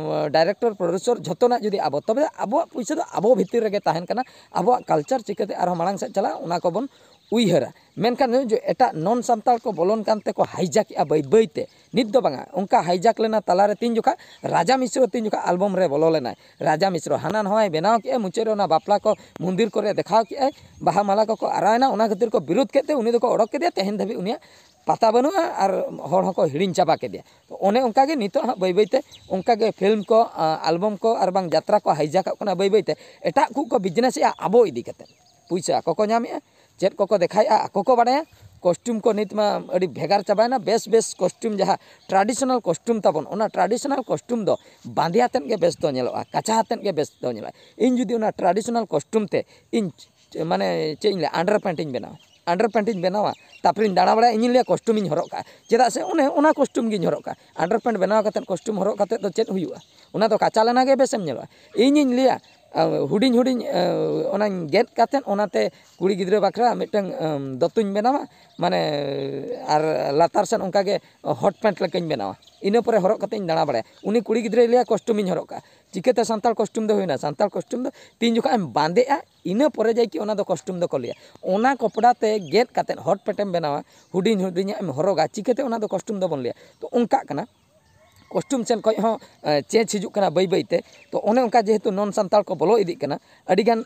director, producer, ᱡᱷᱚᱛᱚᱱᱟᱜ ᱡᱩᱫᱤ ᱟᱵᱚ, ᱛᱚᱵᱮ ᱟᱵᱚᱣᱟᱜ ᱯᱩᱭᱥᱟᱹ ᱫᱚ ᱟᱵᱚ ᱵᱷᱤᱛᱤᱨ ᱨᱮᱜᱮ ᱛᱟᱦᱮᱱ ᱠᱟᱱᱟ᱾ ᱟᱵᱚᱣᱟᱜ culture ᱪᱤᱠᱟᱹᱛᱮ ᱟᱨᱦᱚᱸ ᱢᱟᱲᱟᱝ ᱥᱮᱫ ᱪᱟᱞᱟᱜᱼᱟ, ᱚᱱᱟ ᱠᱚᱵᱚᱱ ᱩᱭᱦᱟᱹᱨᱟ᱾ ᱢᱮᱱᱠᱷᱟᱱ ᱱᱩᱭ ᱡᱮ ᱮᱴᱟᱜ non ᱥᱟᱱᱛᱟᱲ ᱠᱚ ᱵᱚᱞᱚᱱ ᱠᱟᱱ ᱛᱮᱠᱚ hijack ᱮᱜᱼᱟ ᱵᱟᱹᱭ ᱵᱟᱹᱭ ᱛᱮ, ᱱᱤᱛ ᱫᱚ ᱵᱟᱝᱟ, ᱚᱱᱠᱟ hijack ᱞᱮᱱᱟ ᱛᱟᱞᱟᱨᱮ᱾ ᱛᱤᱱ ᱡᱚᱠᱷᱟ ᱨᱟᱡᱟ ᱢᱤᱥᱨᱚ, ᱛᱤᱱ ᱡᱚᱠᱷᱟ album ᱨᱮ ᱵᱚᱞᱚ ᱞᱮᱱᱟᱭ, ᱨᱟᱡᱟ ᱢᱤᱥᱨᱚ ᱦᱟᱱᱟ ᱱᱟᱣᱟᱭ ᱵᱮᱱᱟᱣ ᱠᱮᱜᱼᱟ, ᱢᱩᱪᱟᱹᱫ ᱨᱮ ᱚᱱᱟ ᱵᱟᱯᱞᱟ ᱠᱚ ᱢᱚᱱᱫᱤᱨ ᱠᱚᱨᱮ ᱫᱮᱠᱷᱟᱣ ᱠᱮᱜᱼᱟᱭ, ᱵᱟᱦᱟ ᱢᱟᱞᱟ ᱠᱚᱠᱚ ᱟᱨᱟᱣᱮᱱᱟ, ᱚᱱᱟ ᱠᱷᱟᱹᱛᱤᱨ ᱠᱚ ᱵᱤᱨᱳᱫ ᱠᱮᱫ ᱛᱮ ᱩᱱᱤ ᱫᱚᱠᱚ ᱚᱰᱚᱠ ᱠᱮᱫᱮᱭᱟ᱾ ᱛᱮᱦᱮᱧ ᱫᱷᱟᱹᱵᱤᱡ ᱩᱱᱤᱭᱟᱜ ᱯᱟᱛᱟ ᱵᱟᱹᱱᱩᱜᱼᱟ ᱟᱨ ᱦᱚᱲ ᱦᱚᱸᱠᱚ ᱦᱤᱲᱤᱧ ᱪᱟᱵᱟ ᱠᱮᱫᱮᱭᱟ᱾ ᱛᱚ ᱚᱱᱮ ᱚᱱᱠᱟ ᱜᱮ ᱱᱤᱛᱚᱜ ᱦᱟᱸᱜ ᱵᱟᱹᱭ ᱵᱟᱹᱭ ᱛᱮ ᱚᱱᱠᱟ ᱜᱮ film ᱠᱚ, ᱟᱸ, album ᱠᱚ ᱟᱨ ᱵᱟᱝ ᱡᱟᱛᱨᱟ ᱠᱚ hijackᱚᱜ ᱠᱟᱱᱟ ᱵᱟᱹᱭ ᱵᱟᱹᱭ ᱛᱮ᱾ ᱮᱴᱟᱜ ᱠᱚ ᱠᱚ business ᱮᱜᱼᱟ ᱟᱵᱚ ᱤᱫᱤ ᱠᱟᱛᱮ, ᱯᱩᱭᱥᱟᱹ ᱟᱠᱚ ᱠᱚ ᱧᱟᱢᱮᱜᱼᱟ, ᱪᱮᱫ ᱠᱚᱠᱚ ᱫᱮᱠᱷᱟᱭᱮᱜᱼᱟ ᱟᱠᱚ ᱠᱚ ᱵᱟᱲᱟᱭᱟ᱾ Costume ᱠᱚ ᱱᱤᱛ ᱢᱟ ᱟᱹᱰᱤ ᱵᱷᱮᱜᱟᱨ ᱪᱟᱵᱟᱭᱮᱱᱟ᱾ ᱵᱮᱥ ᱵᱮᱥ costume, ᱡᱟᱦᱟᱸ traditional costume ᱛᱟᱵᱚᱱ, ᱚᱱᱟ traditional costume ᱫᱚ ᱵᱟᱸᱫᱮ ᱟᱛᱮᱫ ᱜᱮ ᱵᱮᱥ ᱫᱚ ᱧᱮᱞᱚᱜᱼᱟ, ᱠᱟᱪᱟ ᱟᱛᱮᱫ ᱜᱮ ᱵᱮᱥ ᱫᱚ ᱧᱮᱞᱚᱜᱼᱟ᱾ ᱤᱧ ᱡᱩᱫᱤ ᱚᱱᱟ traditional costume ᱛᱮ ᱤᱧ ᱢᱟᱱᱮ ᱪᱮᱫ ᱤᱧ ᱞᱟᱹᱭᱟ, underpant ᱤᱧ ᱵᱮᱱᱟᱣᱟ, underpant ᱤᱧ ᱵᱮᱱᱟᱣᱟ, ᱛᱟᱨᱯᱚᱨᱮᱧ ᱫᱟᱬᱟ ᱵᱟᱲᱟᱭᱟ, ᱤᱧᱤᱧ ᱞᱟᱹᱭᱟ costume ᱤᱧ ᱦᱚᱨᱚᱜ ᱠᱟᱜᱼᱟ, ᱪᱮᱫᱟᱜ ᱥᱮ ᱚᱱᱮ ᱚᱱᱟ costume ᱜᱤᱧ ᱦᱚᱨᱚᱜ ᱠᱟᱜᱼᱟ᱾ Underpant ᱵᱮᱱᱟᱣ ᱠᱟᱛᱮᱫ, costume ᱦᱚᱨᱚᱜ ᱠᱟᱛᱮᱫ ᱫᱚ ᱪᱮᱫ ᱦᱩᱭᱩᱜᱼᱟ? ᱚᱱᱟ ᱫᱚ ᱠᱟᱪᱟ ᱞᱮᱱᱟ ᱜᱮ ᱵᱮᱥᱮᱢ ᱧᱮᱞᱚᱜᱼᱟ᱾ ᱤᱧᱤᱧ ᱞᱟᱹᱭᱟ, ᱟᱸ, ᱦᱩᱰᱤᱧ ᱦᱩᱰᱤᱧ, ᱟᱸ, ᱚᱱᱟᱧ ᱜᱮᱫ ᱠᱟᱛᱮᱫ ᱚᱱᱟᱛᱮ ᱠᱩᱲᱤ ᱜᱤᱫᱽᱨᱟᱹ ᱵᱟᱠᱷᱨᱟ ᱢᱤᱫᱴᱟᱝ, ᱟᱸ, ᱫᱚᱛᱚᱧ ᱵᱮᱱᱟᱣᱟ, ᱢᱟᱱᱮ, ᱟᱨ ᱞᱟᱛᱟᱨ ᱥᱮᱫ ᱚᱱᱠᱟ ᱜᱮ hot pant ᱞᱮᱠᱟᱧ ᱵᱮᱱᱟᱣᱟ᱾ ᱤᱱᱟᱹ ᱯᱚᱨᱮ ᱦᱚᱨᱚᱜ ᱠᱟᱛᱮᱧ ᱫᱟᱬᱟ ᱵᱟᱲᱟᱭᱟ᱾ ᱩᱱᱤ ᱠᱩᱲᱤ ᱜᱤᱫᱽᱨᱟᱹᱭ ᱞᱟᱹᱭᱟ, costume ᱤᱧ ᱦᱚᱨᱚᱜ ᱠᱟᱜᱼᱟ᱾ ᱪᱤᱠᱟᱹᱛᱮ ᱥᱟᱱᱛᱟᱲ costume ᱫᱚ ᱦᱩᱭᱱᱟ? ᱥᱟᱱᱛᱟᱲ costume ᱫᱚ ᱛᱤᱱ ᱡᱚᱠᱷᱚᱱ ᱮᱢ ᱵᱟᱸᱫᱮᱜᱼᱟ, ᱤᱱᱟᱹ ᱯᱚᱨᱮ ᱡᱟᱭ ᱠᱤ ᱚᱱᱟ ᱫᱚ costume ᱫᱚᱠᱚ ᱞᱟᱹᱭᱟ᱾ ᱚᱱᱟ ᱠᱚᱯᱲᱟ ᱛᱮ ᱜᱮᱫ ᱠᱟᱛᱮᱫ hot pant ᱮᱢ ᱵᱮᱱᱟᱣᱟ, ᱦᱩᱰᱤᱧ ᱦᱩᱰᱤᱧᱟᱜ ᱮᱢ ᱦᱚᱨᱚᱜᱟ, ᱪᱤᱠᱟᱹᱛᱮ ᱚᱱᱟ ᱫᱚ costume ᱫᱚᱵᱚᱱ ᱞᱟᱹᱭᱟ? ᱛᱚ ᱚᱱᱠᱟᱜ ᱠᱟᱱᱟ᱾ costume ᱥᱮᱱ ᱠᱷᱚᱱ ᱦᱚᱸ ᱪᱮᱧᱡᱽ ᱦᱤᱡᱩᱜ ᱠᱟᱱᱟ ᱵᱟᱹᱭ ᱵᱟᱹᱭ ᱛᱮ᱾ ᱛᱚ ᱚᱱᱮ ᱚᱱᱠᱟ ᱡᱮᱦᱮᱛᱩ ᱱᱚᱱ ᱥᱟᱱᱛᱟᱲ ᱠᱚ ᱵᱚᱞᱚ ᱤᱫᱤᱜ ᱠᱟᱱᱟ, ᱟᱹᱰᱤᱜᱟᱱ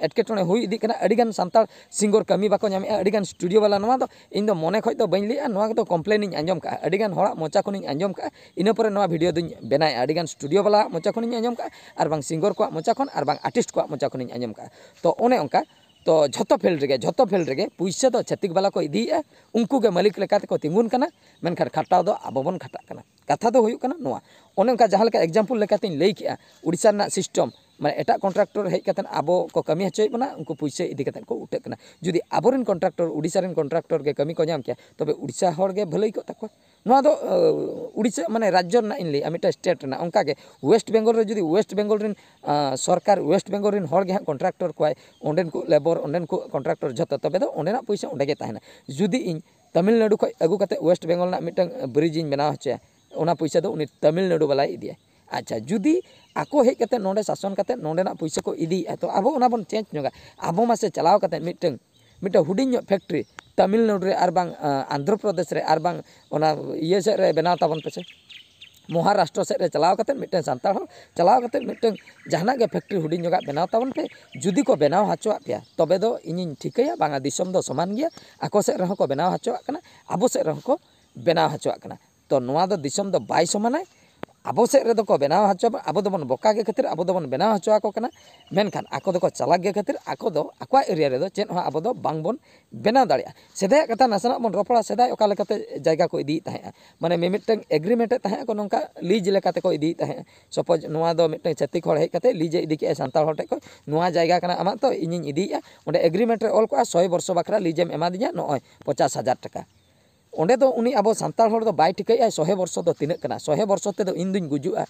ᱮᱴᱠᱮᱴᱚᱬᱮ ᱦᱩᱭ ᱤᱫᱤᱜ ᱠᱟᱱᱟ, ᱟᱹᱰᱤᱜᱟᱱ ᱥᱟᱱᱛᱟᱲ ᱥᱤᱝᱜᱚᱨ ᱠᱟᱹᱢᱤ ᱵᱟᱠᱚ ᱧᱟᱢᱮᱫᱼᱟ, ᱟᱹᱰᱤᱜᱟᱱ ᱥᱴᱩᱰᱤᱭᱳ ᱵᱟᱞᱟ᱾ ᱱᱚᱣᱟ ᱫᱚ ᱤᱧ ᱫᱚ ᱢᱚᱱᱮ ᱠᱷᱚᱱ ᱫᱚ ᱵᱟᱹᱧ ᱞᱟᱹᱭᱮᱫᱼᱟ, ᱱᱚᱣᱟ ᱫᱚ ᱠᱚᱢᱯᱞᱮᱱ ᱤᱧ ᱟᱸᱡᱚᱢ ᱠᱟᱜᱼᱟ, ᱟᱹᱰᱤᱜᱟᱱ ᱦᱚᱲᱟᱜ ᱢᱚᱪᱟ ᱠᱷᱚᱱᱤᱧ ᱟᱸᱡᱚᱢ ᱠᱟᱜᱼᱟ, ᱤᱱᱟᱹ ᱯᱚᱨᱮ ᱱᱚᱣᱟ ᱵᱷᱤᱰᱤᱭᱳ ᱫᱚᱧ ᱵᱮᱱᱟᱣᱮᱫᱼᱟ᱾ ᱟᱹᱰᱤᱜᱟᱱ ᱥᱴᱩᱰᱤᱭᱳ ᱵᱟᱞᱟᱣᱟᱜ ᱢᱚᱪᱟ ᱠᱷᱚᱱᱤᱧ ᱟᱸᱡᱚᱢ ᱠᱟᱜᱼᱟ, ᱟᱨ ᱵᱟᱝ ᱥᱤᱝᱜᱚᱨ ᱠᱚᱣᱟᱜ ᱢᱚᱪᱟ ᱠᱷᱚᱱ, ᱟᱨ ᱵᱟᱝ ᱟᱨᱴᱤᱥᱴ ᱠᱚᱣᱟᱜ ᱢᱚᱪᱟ ᱠᱷᱚᱱᱤᱧ ᱟᱸᱡᱚᱢ ᱠᱟᱜᱼᱟ᱾ ᱛᱚ ᱚᱱᱮ ᱚᱱᱠᱟ, ᱛᱚ ᱡᱷᱚᱛᱚ ᱯᱷᱤᱞᱰ ᱨᱮᱜᱮ, ᱡᱷᱚᱛᱚ ᱯᱷᱤᱞᱰ ᱨᱮᱜᱮ ᱯᱩᱭᱥᱟᱹ ᱫᱚ ᱪᱷᱟᱹᱛᱤᱠ ᱵᱟᱞᱟ ᱠᱚ ᱤᱫᱤᱭᱮᱫᱼᱟ, ᱩᱱᱠᱩ ᱜᱮ ᱢᱟᱹᱞᱤᱠ ᱞᱮᱠᱟ ᱛᱮᱠᱚ ᱛᱤᱸᱜᱩᱱ ᱠᱟᱱᱟ, ᱢᱮᱱᱠᱷᱟᱱ ᱠᱷᱟᱴᱟᱣ ᱫᱚ ᱟᱵᱚ ᱵᱚᱱ ᱠᱷᱟᱴᱟᱜ ᱠᱟᱱᱟ᱾ ᱠᱟᱛᱷᱟ ᱫᱚ ᱦᱩᱭᱩᱜ ᱠᱟᱱᱟ ᱱᱚᱣᱟ᱾ ᱚᱱᱮ ᱚᱱᱠᱟ ᱡᱟᱦᱟᱸ ᱞᱮᱠᱟ ᱮᱠᱡᱟᱢᱯᱚᱞ ᱞᱮᱠᱟᱛᱤᱧ ᱞᱟᱹᱭ ᱠᱮᱜᱼᱟ, ᱩᱲᱤᱥᱥᱟ ᱨᱮᱱᱟᱜ ᱥᱤᱥᱴᱮᱢ, ᱢᱟᱱᱮ ᱮᱴᱟᱜ ᱠᱚᱱᱴᱨᱟᱠᱴᱚᱨ ᱦᱮᱡ ᱠᱟᱛᱮᱫ ᱟᱵᱚ ᱠᱚ ᱠᱟᱹᱢᱤ ᱦᱚᱪᱚᱭᱮᱫ ᱵᱚᱱᱟ, ᱩᱱᱠᱩ ᱯᱩᱭᱥᱟᱹ ᱤᱫᱤ ᱠᱟᱛᱮᱫ ᱠᱚ ᱩᱴᱷᱟᱹᱜ ᱠᱟᱱᱟ᱾ ᱡᱩᱫᱤ ᱟᱵᱚᱨᱮᱱ ᱠᱚᱱᱴᱨᱟᱠᱴᱚᱨ, ᱩᱲᱤᱥᱥᱟ ᱨᱮᱱ ᱠᱚᱱᱴᱨᱟᱠᱴᱚᱨ ᱜᱮ ᱠᱟᱹᱢᱤ ᱠᱚ ᱧᱟᱢ ᱠᱮᱭᱟ, ᱛᱚᱵᱮ ᱩᱲᱤᱥᱥᱟ ᱦᱚᱲ ᱜᱮ ᱵᱷᱟᱹᱞᱟᱹᱭ ᱠᱚᱜ ᱛᱟᱠᱚᱣᱟ᱾ ᱱᱚᱣᱟ ᱫᱚ ᱟᱹ, ᱩᱲᱤᱥᱥᱟ ᱢᱟᱱᱮ ᱨᱟᱡᱽᱡᱚ ᱨᱮᱱᱟᱜ ᱤᱧ ᱞᱟᱹᱭᱮᱫᱼᱟ, ᱢᱤᱫᱴᱟᱝ ᱥᱴᱮᱴ ᱨᱮᱱᱟᱜ᱾ ᱚᱱᱠᱟ ᱜᱮ ᱳᱭᱮᱥᱴ ᱵᱮᱝᱜᱚᱞ ᱨᱮ ᱡᱩᱫᱤ ᱳᱭᱮᱥᱴ ᱵᱮᱝᱜᱚᱞ ᱨᱮᱱ ᱟᱸ, ᱥᱚᱨᱠᱟᱨ ᱳᱭᱮᱥᱴ ᱵᱮᱝᱜᱚᱞ ᱨᱮᱱ ᱦᱚᱲ ᱜᱮ ᱦᱟᱸᱜ ᱠᱚᱱᱴᱨᱟᱠᱴᱚᱨ ᱠᱚᱣᱟᱭ, ᱚᱸᱰᱮᱱ ᱠᱚ ᱞᱮᱵᱚᱨ, ᱚᱸᱰᱮᱱ ᱠᱚ ᱠᱚᱱᱴᱨᱟᱠᱴᱚᱨ ᱡᱷᱚᱛᱚ, ᱛᱚᱵᱮ ᱫᱚ ᱚᱸᱰᱮᱱᱟᱜ ᱯᱩᱭᱥᱟᱹ ᱚᱸᱰᱮ ᱜᱮ ᱛᱟᱦᱮᱱᱟ᱾ ᱡᱩᱫᱤ ᱤᱧ ᱛᱟᱢᱤᱞᱱᱟᱲᱩ ᱠᱷᱚᱱ ᱟᱹᱜᱩ ᱠᱟᱛᱮ ᱳᱭᱮᱥᱴ ᱵᱮᱝᱜᱚᱞ ᱨᱮᱱᱟᱜ ᱢᱤᱫᱴᱟᱝ ᱵᱨᱤᱡᱽ ᱤᱧ ᱵᱮᱱᱟᱣ ᱦᱚᱪᱚᱭᱟ, ᱚᱱᱟ ᱯᱩᱭᱥᱟᱹ ᱫᱚ ᱩᱱᱤ ᱛᱟᱢᱤᱞᱱᱟᱲᱩ ᱵᱟᱞᱟᱭ ᱤᱫᱤᱭᱟ᱾ ᱟᱪᱪᱷᱟ, ᱡᱩᱫᱤ ᱟᱠᱚ ᱦᱮᱡ ᱠᱟᱛᱮ ᱱᱚᱰᱮ ᱥᱟᱥᱚᱱ ᱠᱟᱛᱮ ᱱᱚᱰᱮᱱᱟᱜ ᱯᱩᱭᱥᱟᱹ ᱠᱚ ᱤᱫᱤᱭᱮᱫᱼᱟ, ᱛᱚ ᱟᱵᱚ ᱚᱱᱟ ᱵᱚᱱ ᱪᱮᱧᱡᱽ ᱧᱚᱜᱟ᱾ ᱟᱵᱚ ᱢᱟᱥᱮ ᱪᱟᱞᱟᱣ ᱠᱟᱛᱮ ᱢᱤᱫᱴᱟᱝ, ᱢᱤᱫᱴᱟᱝ ᱦᱩᱰᱤᱧ ᱧᱚᱜ ᱯᱷᱮᱠᱴᱨᱤ ᱛᱟᱢᱤᱞᱱᱟᱲᱩ ᱨᱮ ᱟᱨ ᱵᱟᱝ ᱟᱸ, ᱟᱱᱫᱷᱨᱚ ᱯᱨᱚᱫᱮᱥ ᱨᱮ ᱟᱨ ᱵᱟᱝ ᱚᱱᱟ ᱤᱭᱟᱹ ᱥᱮᱫ ᱨᱮ ᱵᱮᱱᱟᱣ ᱛᱟᱵᱚᱱ ᱯᱮᱥᱮ, ᱢᱚᱦᱟᱨᱟᱥᱴᱨᱚ ᱥᱮᱫ ᱨᱮ ᱪᱟᱞᱟᱣ ᱠᱟᱛᱮ ᱢᱤᱫᱴᱟᱝ ᱥᱟᱱᱛᱟᱲ ᱦᱚᱲ ᱪᱟᱞᱟᱣ ᱠᱟᱛᱮ ᱢᱤᱫᱴᱟᱝ ᱡᱟᱦᱟᱱᱟᱜ ᱜᱮ ᱯᱷᱮᱠᱴᱨᱤ ᱦᱩᱰᱤᱧ ᱧᱚᱜᱟᱜ ᱵᱮᱱᱟᱣ ᱛᱟᱵᱚᱱ ᱯᱮ᱾ ᱡᱩᱫᱤ ᱠᱚ ᱵᱮᱱᱟᱣ ᱦᱚᱪᱚᱣᱟᱜ ᱯᱮᱭᱟ, ᱛᱚᱵᱮ ᱫᱚ ᱤᱧᱤᱧ ᱴᱷᱤᱠᱟᱹᱭᱟ, ᱵᱟᱝᱟ, ᱫᱤᱥᱚᱢ ᱫᱚ ᱥᱚᱢᱟᱱ ᱜᱮᱭᱟ, ᱟᱠᱚ ᱥᱮᱫ ᱨᱮᱦᱚᱸ ᱠᱚ ᱵᱮᱱᱟᱣ ᱦᱚᱪᱚᱣᱟᱜ ᱠᱟᱱᱟ, ᱟᱵᱚ ᱥᱮᱫ ᱨᱮᱦᱚᱸ ᱠᱚ ᱵᱮᱱᱟᱣ ᱦᱚᱪᱚᱣᱟᱜ ᱠᱟᱱᱟ᱾ ᱛᱚ ᱱᱚᱣᱟ ᱫᱚ ᱫᱤᱥᱚᱢ ᱫᱚ ᱵᱟᱭ ᱥᱚᱢᱟᱱᱟᱭ᱾ ᱟᱵᱚ ᱥᱮᱫ ᱨᱮᱫᱚ ᱠᱚ ᱵᱮᱱᱟᱣ ᱦᱚᱪᱚ, ᱟᱵᱚ ᱫᱚᱵᱚᱱ ᱵᱚᱠᱟ ᱜᱮ ᱠᱷᱟᱹᱛᱤᱨ ᱟᱵᱚ ᱫᱚᱵᱚᱱ ᱵᱮᱱᱟᱣ ᱦᱚᱪᱚ ᱟᱠᱚ ᱠᱟᱱᱟ, ᱢᱮᱱᱠᱷᱟᱱ ᱟᱠᱚ ᱫᱚᱠᱚ ᱪᱟᱞᱟᱠ ᱜᱮ ᱠᱷᱟᱹᱛᱤᱨ ᱟᱠᱚ ᱫᱚ ᱟᱠᱚᱣᱟᱜ ᱮᱨᱤᱭᱟ ᱨᱮᱫᱚ ᱪᱮᱫ ᱦᱚᱸ ᱟᱵᱚ ᱫᱚ ᱵᱟᱝᱵᱚᱱ ᱵᱮᱱᱟᱣ ᱫᱟᱲᱮᱭᱟᱜᱼᱟ᱾ ᱥᱮᱫᱟᱭᱟᱜ ᱠᱟᱛᱷᱟ ᱱᱟᱥᱮᱱᱟᱜ ᱵᱚᱱ ᱨᱚᱯᱚᱲᱟ, ᱥᱮᱫᱟᱭ ᱚᱠᱟ ᱞᱮᱠᱟᱛᱮ ᱡᱟᱭᱜᱟ ᱠᱚ ᱤᱫᱤᱭᱮᱫ ᱛᱟᱦᱮᱸᱜᱼᱟ, ᱢᱟᱱᱮ ᱢᱤᱢᱤᱫᱴᱟᱝ ᱮᱜᱽᱨᱤᱢᱮᱱᱴ ᱮ ᱛᱟᱦᱮᱸᱜᱼᱟ ᱠᱚ, ᱱᱚᱝᱠᱟ ᱞᱤᱡᱽ ᱞᱮᱠᱟ ᱛᱮᱠᱚ ᱤᱫᱤᱭᱮᱫ ᱛᱟᱦᱮᱸᱜᱼᱟ᱾ ᱥᱟᱯᱳᱡᱽ ᱱᱚᱣᱟ ᱫᱚ ᱢᱤᱫᱴᱟᱝ ᱪᱷᱟᱹᱛᱤᱠ ᱦᱚᱲ ᱦᱮᱡ ᱠᱟᱛᱮ ᱞᱤᱡᱽ ᱮ ᱤᱫᱤ ᱠᱮᱜᱼᱟ ᱥᱟᱱᱛᱟᱲ ᱦᱚᱲ ᱴᱷᱮᱡ ᱠᱷᱚᱡ, "ᱱᱚᱣᱟ ᱡᱟᱭᱜᱟ ᱠᱟᱱᱟ ᱟᱢᱟᱜ, ᱛᱚ ᱤᱧᱤᱧ ᱤᱫᱤᱭᱮᱫᱼᱟ", ᱚᱸᱰᱮ ᱮᱜᱽᱨᱤᱢᱮᱱᱴ ᱨᱮ ᱚᱞ ᱠᱚᱜᱼᱟ, "ᱥᱚᱭ ᱵᱚᱨᱥᱚ ᱵᱟᱠᱷᱨᱟ ᱞᱤᱡᱽ ᱮᱢ ᱮᱢᱟ ᱫᱤᱧᱟ ᱱᱚᱜᱼᱚᱭ ᱯᱚᱪᱟᱥ ᱦᱟᱡᱟᱨ ᱴᱟᱠᱟ"᱾ ᱚᱸᱰᱮ ᱫᱚ ᱩᱱᱤ ᱟᱵᱚ ᱥᱟᱱᱛᱟᱲ ᱦᱚᱲ ᱫᱚ ᱵᱟᱭ ᱴᱷᱤᱠᱟᱹᱭᱮᱫᱼᱟ ᱥᱚᱦᱮ ᱵᱚᱨᱥᱚ ᱫᱚ ᱛᱤᱱᱟᱹᱜ ᱠᱟᱱᱟ, ᱥᱚᱦᱮ ᱵᱚᱨᱥᱚ ᱛᱮᱫᱚ ᱤᱧ ᱫᱩᱧ ᱜᱩᱡᱩᱜᱼᱟ,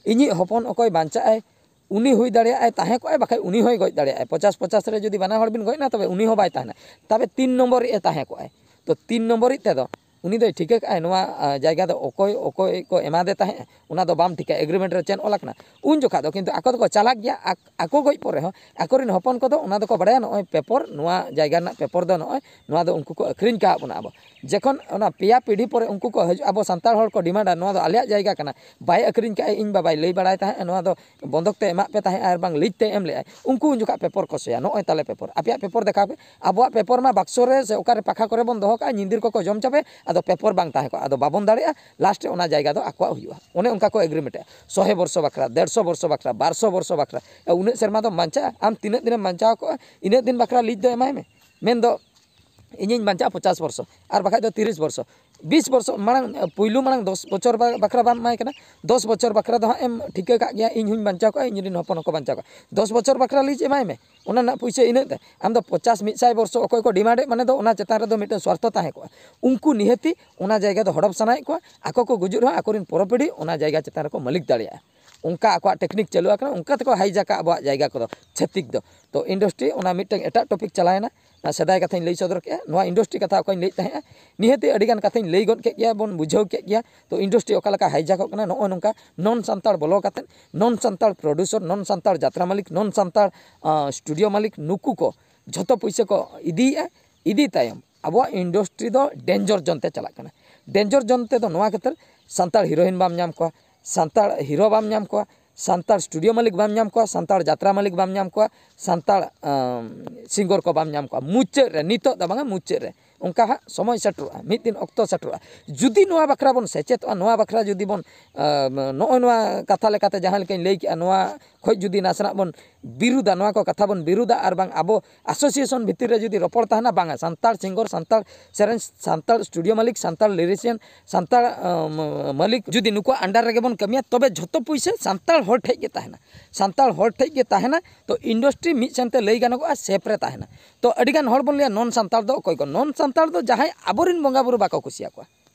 ᱤᱧᱤᱡ ᱦᱚᱯᱚᱱ ᱚᱠᱚᱭ ᱵᱟᱧᱪᱟᱜ ᱟᱭ, ᱩᱱᱤ ᱦᱩᱭ ᱫᱟᱲᱮᱭᱟᱜᱼᱟᱭ ᱛᱟᱦᱮᱸ ᱠᱚᱜᱼᱟᱭ, ᱵᱟᱠᱷᱟᱡ ᱩᱱᱤ ᱦᱚᱸᱭ ᱜᱚᱡ ᱫᱟᱲᱮᱭᱟᱜᱼᱟᱭ᱾ ᱯᱚᱪᱟᱥ ᱯᱚᱪᱟᱥ ᱨᱮ ᱡᱩᱫᱤ ᱵᱟᱱᱟ ᱦᱚᱲ ᱵᱤᱱ ᱜᱚᱡ ᱮᱱᱟ, ᱛᱚᱵᱮ ᱩᱱᱤ ᱦᱚᱸ ᱵᱟᱭ ᱛᱟᱦᱮᱱᱟ᱾ ᱛᱚᱵᱮ ᱛᱤᱱ ᱱᱚᱢᱵᱚᱨ ᱨᱤᱡ ᱮ ᱛᱟᱦᱮᱸ ᱠᱚᱜᱼᱟᱭ? ᱛᱚ ᱛᱤᱱ ᱱᱚᱢᱵᱚᱨ ᱨᱤᱡ ᱛᱮᱫᱚ ᱩᱱᱤ ᱫᱚᱭ ᱴᱷᱤᱠᱟᱹ ᱠᱟᱜᱼᱟᱭ ᱱᱚᱣᱟ ᱟᱸ, ᱡᱟᱭᱜᱟ ᱫᱚ ᱚᱠᱚᱭ ᱚᱠᱚᱭ ᱠᱚ ᱮᱢᱟᱫᱮ ᱛᱟᱦᱮᱸᱫ, ᱚᱱᱟ ᱫᱚ ᱵᱟᱢ ᱴᱷᱤᱠᱟ, ᱮᱜᱽᱨᱤᱢᱮᱱᱴ ᱨᱮ ᱪᱮᱫ ᱚᱞ ᱟᱠᱟᱱᱟ᱾ ᱩᱱ ᱡᱚᱠᱷᱟ ᱫᱚ ᱠᱤᱱᱛᱩ ᱟᱠᱚ ᱫᱚᱠᱚ ᱪᱟᱞᱟᱠ ᱜᱮᱭᱟ᱾ ᱟᱠ- ᱟᱠᱚ ᱜᱚᱡ ᱯᱚᱨᱮ ᱦᱚᱸ ᱟᱠᱚᱨᱮᱱ ᱦᱚᱯᱚᱱ ᱠᱚᱫᱚ ᱚᱱᱟ ᱫᱚᱠᱚ ᱵᱟᱲᱟᱭᱟ, ᱱᱚᱜᱼᱚᱭ ᱯᱮᱯᱚᱨ, ᱱᱚᱣᱟ ᱡᱟᱭᱜᱟ ᱨᱮᱱᱟᱜ ᱯᱮᱯᱚᱨ ᱫᱚ ᱱᱚᱜᱼᱚᱭ ᱱᱚᱣᱟ ᱫᱚ ᱩᱱᱠᱩ ᱠᱚ ᱟᱹᱠᱷᱨᱤᱧ ᱠᱟᱜ ᱵᱚᱱᱟ ᱟᱵᱚ᱾ ᱡᱚᱠᱷᱚᱱ ᱚᱱᱟ ᱯᱮᱭᱟ ᱯᱤᱲᱦᱤ ᱯᱚᱨᱮ ᱩᱱᱠᱩ ᱠᱚ ᱦᱤᱡᱩᱜ, ᱟᱵᱚ ᱥᱟᱱᱛᱟᱲ ᱦᱚᱲ ᱠᱚ ᱰᱤᱢᱟᱱᱰᱟ, ᱱᱚᱣᱟ ᱫᱚ ᱟᱞᱮᱭᱟᱜ ᱡᱟᱭᱜᱟ ᱠᱟᱱᱟ, ᱵᱟᱭ ᱟᱹᱠᱷᱨᱤᱧ ᱠᱟᱜᱼᱟ, ᱤᱧ ᱵᱟᱵᱟᱭ ᱞᱟᱹᱭ ᱵᱟᱲᱟᱭ ᱛᱟᱦᱮᱸᱫ, ᱱᱚᱣᱟ ᱫᱚ ᱵᱚᱱᱫᱚᱠ ᱛᱮ ᱮᱢᱟᱜ ᱯᱮ ᱛᱟᱦᱮᱸᱫ ᱟᱨ ᱵᱟᱝ ᱞᱤᱡ ᱛᱮ ᱮᱢ ᱞᱮᱫᱼᱟᱭ, ᱩᱱᱠᱩ ᱩᱱ ᱡᱚᱠᱷᱟ ᱯᱮᱯᱚᱨ ᱠᱚ ᱥᱳᱭᱟ, ᱱᱚᱜᱼᱚᱭ ᱛᱟᱞᱮ ᱯᱮᱯᱚᱨ, ᱟᱯᱮᱭᱟᱜ ᱯᱮᱯᱚᱨ ᱫᱮᱠᱷᱟᱣ ᱯᱮ᱾ ᱟᱵᱚᱣᱟᱜ ᱯᱮᱯᱚᱨ ᱢᱟ ᱵᱟᱠᱥᱚ ᱨᱮ ᱥᱮ ᱚᱠᱟᱨᱮ ᱯᱟᱠᱷᱟ ᱠᱚᱨᱮ ᱵᱚᱱ ᱫᱚᱦᱚ ᱠᱟᱜᱼᱟ, ᱧᱤᱫᱤᱨ ᱠᱚᱠᱚ ᱡᱚᱢ ᱪᱟᱵᱟᱭᱟ, ᱟᱫᱚ ᱯᱮᱯᱚᱨ ᱵᱟᱝ ᱛᱟᱦᱮᱸ ᱠᱚᱜᱼᱟ, ᱟᱫᱚ ᱵᱟᱵᱚᱱ ᱫᱟᱲᱮᱭᱟᱜᱼᱟ, ᱞᱟᱥᱴ ᱨᱮ ᱚᱱᱟ ᱡᱟᱭᱜᱟ ᱫᱚ ᱟᱠᱚᱣᱟᱜ ᱦᱩᱭᱩᱜᱼᱟ᱾ ᱚᱱᱮ ᱚᱱᱠᱟ ᱠᱚ ᱮᱜᱽᱨᱤᱢᱮᱱᱴᱟ, ᱥᱚᱦᱮ ᱵᱚᱨᱥᱚ ᱵᱟᱠᱷᱨᱟ, ᱰᱮᱲᱥᱚ ᱵᱚᱨᱥᱚ ᱵᱟᱠᱷᱨᱟ, ᱵᱟᱨᱥᱚ ᱵᱚᱨᱥᱚ ᱵᱟᱠᱷᱨᱟ᱾ ᱩᱱᱟᱹᱜ ᱥᱮᱨᱢᱟ ᱫᱚᱢ ᱵᱟᱧᱪᱟᱜᱼᱟ, ᱟᱢ ᱛᱤᱱᱟᱹᱜ ᱫᱤᱱᱮᱢ ᱵᱟᱧᱪᱟᱣ ᱠᱚᱜᱼᱟ, ᱤᱱᱟᱹᱜ ᱫᱤᱱ ᱵᱟᱠᱷᱨᱟ ᱞᱤᱡ ᱫᱚ ᱮᱢᱟᱭ ᱢᱮ᱾ ᱢᱮᱱᱫᱚ ᱤᱧᱤᱧ ᱵᱟᱧᱪᱟᱜᱼᱟ ᱯᱚᱪᱟᱥ ᱵᱚᱨᱥᱚ, ᱟᱨ ᱵᱟᱠᱷᱟᱡ ᱫᱚ ᱛᱤᱨᱤᱥ ᱵᱚᱨᱥᱚ, ᱵᱤᱥ ᱵᱚᱨᱥᱚ ᱢᱟᱲᱟᱝ, ᱯᱩᱭᱞᱩ ᱢᱟᱲᱟᱝ ᱫᱚᱥ ᱵᱚᱪᱷᱚᱨ ᱵᱟ- ᱵᱟᱠᱷᱨᱟ ᱵᱟᱢ ᱮᱢᱟᱭ ᱠᱟᱱᱟ, ᱫᱚᱥ ᱵᱚᱪᱷᱚᱨ ᱵᱟᱠᱷᱨᱟ ᱫᱚ ᱦᱟᱸᱜ ᱮᱢ ᱴᱷᱤᱠᱟᱹ ᱠᱟᱜ ᱜᱮᱭᱟ, ᱤᱧ ᱦᱚᱸᱧ ᱵᱟᱧᱪᱟᱣ ᱠᱚᱜᱼᱟ, ᱤᱧ ᱨᱮᱱ ᱦᱚᱯᱚᱱ ᱦᱚᱸᱠᱚ ᱵᱟᱧᱪᱟᱣ ᱠᱚᱜᱼᱟ, ᱫᱚᱥ ᱵᱚᱪᱷᱚᱨ ᱵᱟᱠᱷᱨᱟ ᱞᱤᱡ ᱮᱢᱟᱭ ᱢᱮ, ᱚᱱᱟ ᱨᱮᱱᱟᱜ ᱯᱩᱭᱥᱟᱹ ᱤᱱᱟᱹᱜ ᱛᱮ᱾ ᱟᱢ ᱫᱚ ᱯᱚᱪᱟᱥ, ᱢᱤᱫ ᱥᱟᱭ ᱵᱚᱨᱥᱚ ᱚᱠᱚᱭ ᱠᱚ ᱰᱤᱢᱟᱱᱰᱮᱫ, ᱢᱟᱱᱮ ᱫᱚ ᱚᱱᱟ ᱪᱮᱛᱟᱱ ᱨᱮᱫᱚ ᱢᱤᱫᱴᱮᱱ ᱥᱣᱟᱨᱛᱷᱚ ᱛᱟᱦᱮᱸ ᱠᱚᱜᱼᱟ᱾ ᱩᱱᱠᱩ ᱱᱤᱦᱟᱹᱛᱤ ᱚᱱᱟ ᱡᱟᱭᱜᱟ ᱫᱚ ᱦᱚᱲᱚᱯ ᱥᱟᱱᱟᱭᱮᱫ ᱠᱚᱣᱟ, ᱟᱠᱚ ᱠᱚ ᱜᱩᱡᱩᱜ ᱨᱮᱦᱚᱸ ᱟᱠᱚᱨᱮᱱ ᱯᱚᱨᱚ ᱯᱤᱲᱦᱤ ᱚᱱᱟ ᱡᱟᱭᱜᱟ ᱪᱮᱛᱟᱱ ᱨᱮᱠᱚ ᱢᱟᱹᱞᱤᱠ ᱫᱟᱲᱮᱭᱟᱜᱼᱟ᱾ ᱚᱱᱠᱟ ᱟᱠᱚᱣᱟᱜ ᱴᱮᱠᱱᱤᱠ ᱪᱟᱹᱞᱩ ᱟᱠᱟᱱᱟ, ᱚᱱᱠᱟ ᱛᱮᱠᱚ ᱦᱟᱭᱡᱟᱠᱟ ᱟᱵᱚᱣᱟᱜ ᱡᱟᱭᱜᱟ ᱠᱚᱫᱚ ᱪᱷᱟᱹᱛᱤᱠ ᱫᱚ᱾ ᱛᱚ ᱤᱱᱰᱟᱥᱴᱨᱤ ᱚᱱᱟ ᱢᱤᱫᱴᱟᱝ ᱮᱴᱟᱜ ᱴᱚᱯᱤᱠ ᱪᱟᱞᱟᱣᱮᱱᱟ, ᱚᱱᱟ ᱥᱮᱫᱟᱭ ᱠᱟᱛᱷᱟᱧ ᱞᱟᱹᱭ ᱥᱚᱫᱚᱨ ᱠᱮᱫᱼᱟ, ᱱᱚᱣᱟ ᱤᱱᱰᱟᱥᱴᱨᱤ ᱠᱟᱛᱷᱟ ᱚᱠᱟᱧ ᱞᱟᱹᱭᱮᱫ ᱛᱟᱦᱮᱸᱫᱼᱟ, ᱱᱤᱦᱟᱹᱛᱤ ᱟᱹᱰᱤᱜᱟᱱ ᱠᱟᱛᱷᱟᱧ ᱞᱟᱹᱭ ᱜᱚᱫ ᱠᱮᱫ ᱜᱮᱭᱟ, ᱵᱚᱱ ᱵᱩᱡᱷᱟᱹᱣ ᱠᱮᱫ ᱜᱮᱭᱟ᱾ ᱛᱚ ᱤᱱᱰᱟᱥᱴᱨᱤ ᱚᱠᱟ ᱞᱮᱠᱟ ᱦᱟᱭᱡᱟᱠᱚᱜ ᱠᱟᱱᱟ, ᱱᱚᱜᱼᱚ ᱱᱚᱝᱠᱟ ᱱᱚᱱ ᱥᱟᱱᱛᱟᱲ ᱵᱚᱞᱚ ᱠᱟᱛᱮᱫ, ᱱᱚᱱ ᱥᱟᱱᱛᱟᱲ ᱯᱨᱚᱰᱩᱥᱚᱨ, ᱱᱚᱱ ᱥᱟᱱᱛᱟᱲ ᱡᱟᱛᱨᱟ ᱢᱟᱹᱞᱤᱠ, ᱱᱚᱱ ᱥᱟᱱᱛᱟᱲ ᱟᱸ, ᱥᱴᱩᱰᱤᱭᱳ ᱢᱟᱹᱞᱤᱠ, ᱱᱩᱠᱩ ᱠᱚ ᱡᱷᱚᱛᱚ ᱯᱩᱭᱥᱟᱹ ᱠᱚ ᱤᱫᱤᱭᱮᱫᱼᱟ᱾ ᱤᱫᱤ ᱛᱟᱭᱚᱢ ᱟᱵᱚᱣᱟᱜ ᱤᱱᱰᱟᱥᱴᱨᱤ ᱫᱚ ᱰᱮᱧᱡᱟᱨ ᱡᱳᱱ ᱛᱮ ᱪᱟᱞᱟᱜ ᱠᱟᱱᱟ᱾ ᱰᱮᱧᱡᱟᱨ ᱡᱳᱱ ᱛᱮᱫᱚ ᱱᱚᱣᱟ ᱠᱷᱟᱹᱛᱤᱨ ᱥᱟᱱᱛᱟᱲ ᱦᱤᱨᱳᱭᱤᱱ ᱵᱟᱢ ᱧᱟᱢ ᱠᱚᱣᱟ, ᱥᱟᱱᱛᱟᱲ ᱦᱤᱨᱳ ᱵᱟᱢ ᱧᱟᱢ ᱠᱚᱣᱟ, ᱥᱟᱱᱛᱟᱲ ᱥᱴᱩᱰᱤᱭᱳ ᱢᱟᱹᱞᱤᱠ ᱵᱟᱢ ᱧᱟᱢ ᱠᱚᱣᱟ, ᱥᱟᱱᱛᱟᱲ ᱡᱟᱛᱨᱟ ᱢᱟᱹᱞᱤᱠ ᱵᱟᱢ ᱧᱟᱢ ᱠᱚᱣᱟ, ᱥᱟᱱᱛᱟᱲ ᱟᱢ, ᱥᱤᱝᱜᱚᱨ ᱠᱚ ᱵᱟᱢ ᱧᱟᱢ ᱠᱚᱣᱟ᱾ ᱢᱩᱪᱟᱹᱫ ᱨᱮ, ᱱᱤᱛᱚᱜ ᱫᱚ ᱵᱟᱝᱟ, ᱢᱩᱪᱟᱹᱫ ᱨᱮ ᱚᱱᱠᱟ ᱦᱟᱸᱜ ᱥᱚᱢᱚᱭ ᱥᱮᱴᱮᱨᱚᱜᱼᱟ, ᱢᱤᱫ ᱫᱤᱱ ᱚᱠᱛᱚ ᱥᱮᱴᱮᱨᱚᱜᱼᱟ᱾ ᱡᱩᱫᱤ ᱱᱚᱣᱟ ᱵᱟᱠᱷᱨᱟ ᱵᱚᱱ ᱥᱮᱪᱮᱫᱚᱜᱼᱟ, ᱱᱚᱣᱟ ᱵᱟᱠᱷᱨᱟ ᱡᱩᱫᱤ ᱵᱚᱱ ᱟᱢ, ᱱᱚᱜᱼᱚᱭ ᱱᱚᱣᱟ ᱠᱟᱛᱷᱟ ᱞᱮᱠᱟᱛᱮ ᱡᱟᱦᱟᱸ ᱞᱮᱠᱟᱧ ᱞᱟᱹᱭ ᱠᱮᱜᱼᱟ, ᱱᱚᱣᱟ ᱠᱷᱚᱡ ᱡᱩᱫᱤ ᱱᱟᱥᱮᱱᱟᱜ ᱵᱚᱱ ᱵᱤᱨᱩᱫᱟ, ᱱᱚᱣᱟ ᱠᱚ ᱠᱟᱛᱷᱟ ᱵᱚᱱ ᱵᱤᱨᱩᱫᱟ, ᱟᱨ ᱵᱟᱝ ᱟᱵᱚ ᱟᱥᱳᱥᱤᱭᱮᱥᱚᱱ ᱵᱷᱤᱛᱤᱨ ᱨᱮ ᱡᱩᱫᱤ ᱨᱚᱯᱚᱲ ᱛᱟᱦᱮᱱᱟ, ᱵᱟᱝᱟ, ᱥᱟᱱᱛᱟᱲ ᱥᱤᱝᱜᱚᱨ, ᱥᱟᱱᱛᱟᱲ ᱥᱮᱨᱮᱧ, ᱥᱟᱱᱛᱟᱲ ᱥᱴᱩᱰᱤᱭᱳ ᱢᱟᱹᱞᱤᱠ, ᱥᱟᱱᱛᱟᱲ ᱞᱤᱨᱤᱥᱤᱭᱟᱱ, ᱥᱟᱱᱛᱟᱲ ᱟᱢ, ᱢᱟᱹᱞᱤᱠ ᱡᱩᱫᱤ ᱱᱩᱠᱩᱣᱟᱜ ᱟᱱᱰᱟᱨ ᱨᱮᱜᱮ ᱵᱚᱱ ᱠᱟᱹᱢᱤᱭᱟ, ᱛᱚᱵᱮ ᱡᱷᱚᱛᱚ ᱯᱩᱭᱥᱟᱹ ᱥᱟᱱᱛᱟᱲ ᱦᱚᱲ ᱴᱷᱮᱡ ᱜᱮ ᱛᱟᱦᱮᱱᱟ, ᱥᱟᱱᱛᱟᱲ ᱦᱚᱲ ᱴᱷᱮᱡ ᱜᱮ ᱛᱟᱦᱮᱱᱟ᱾ ᱛᱚ ᱤᱱᱰᱟᱥᱴᱨᱤ ᱢᱤᱫ ᱥᱮᱱᱛᱮ ᱞᱟᱹᱭ ᱜᱟᱱᱚᱜᱚᱜᱼᱟ ᱥᱮᱯ ᱨᱮ ᱛᱟᱦᱮᱱᱟ᱾ ᱛᱚ ᱟᱹᱰᱤᱜᱟᱱ ᱦᱚᱲ ᱵᱚᱱ ᱞᱟᱹᱭᱟ ᱱᱚᱱ ᱥᱟᱱᱛᱟᱲ ᱫᱚ ᱚᱠᱚᱭ ᱠᱚ? ᱱᱚᱱ ᱥᱟᱱᱛᱟᱲ ᱫᱚ ᱡᱟᱦᱟᱸᱭ ᱟᱵᱚᱨᱮᱱ ᱵᱚᱸᱜᱟ ᱵᱩᱨᱩ ᱵᱟᱠᱚ ᱠᱩᱥᱤᱭᱟᱠᱚᱣᱟ,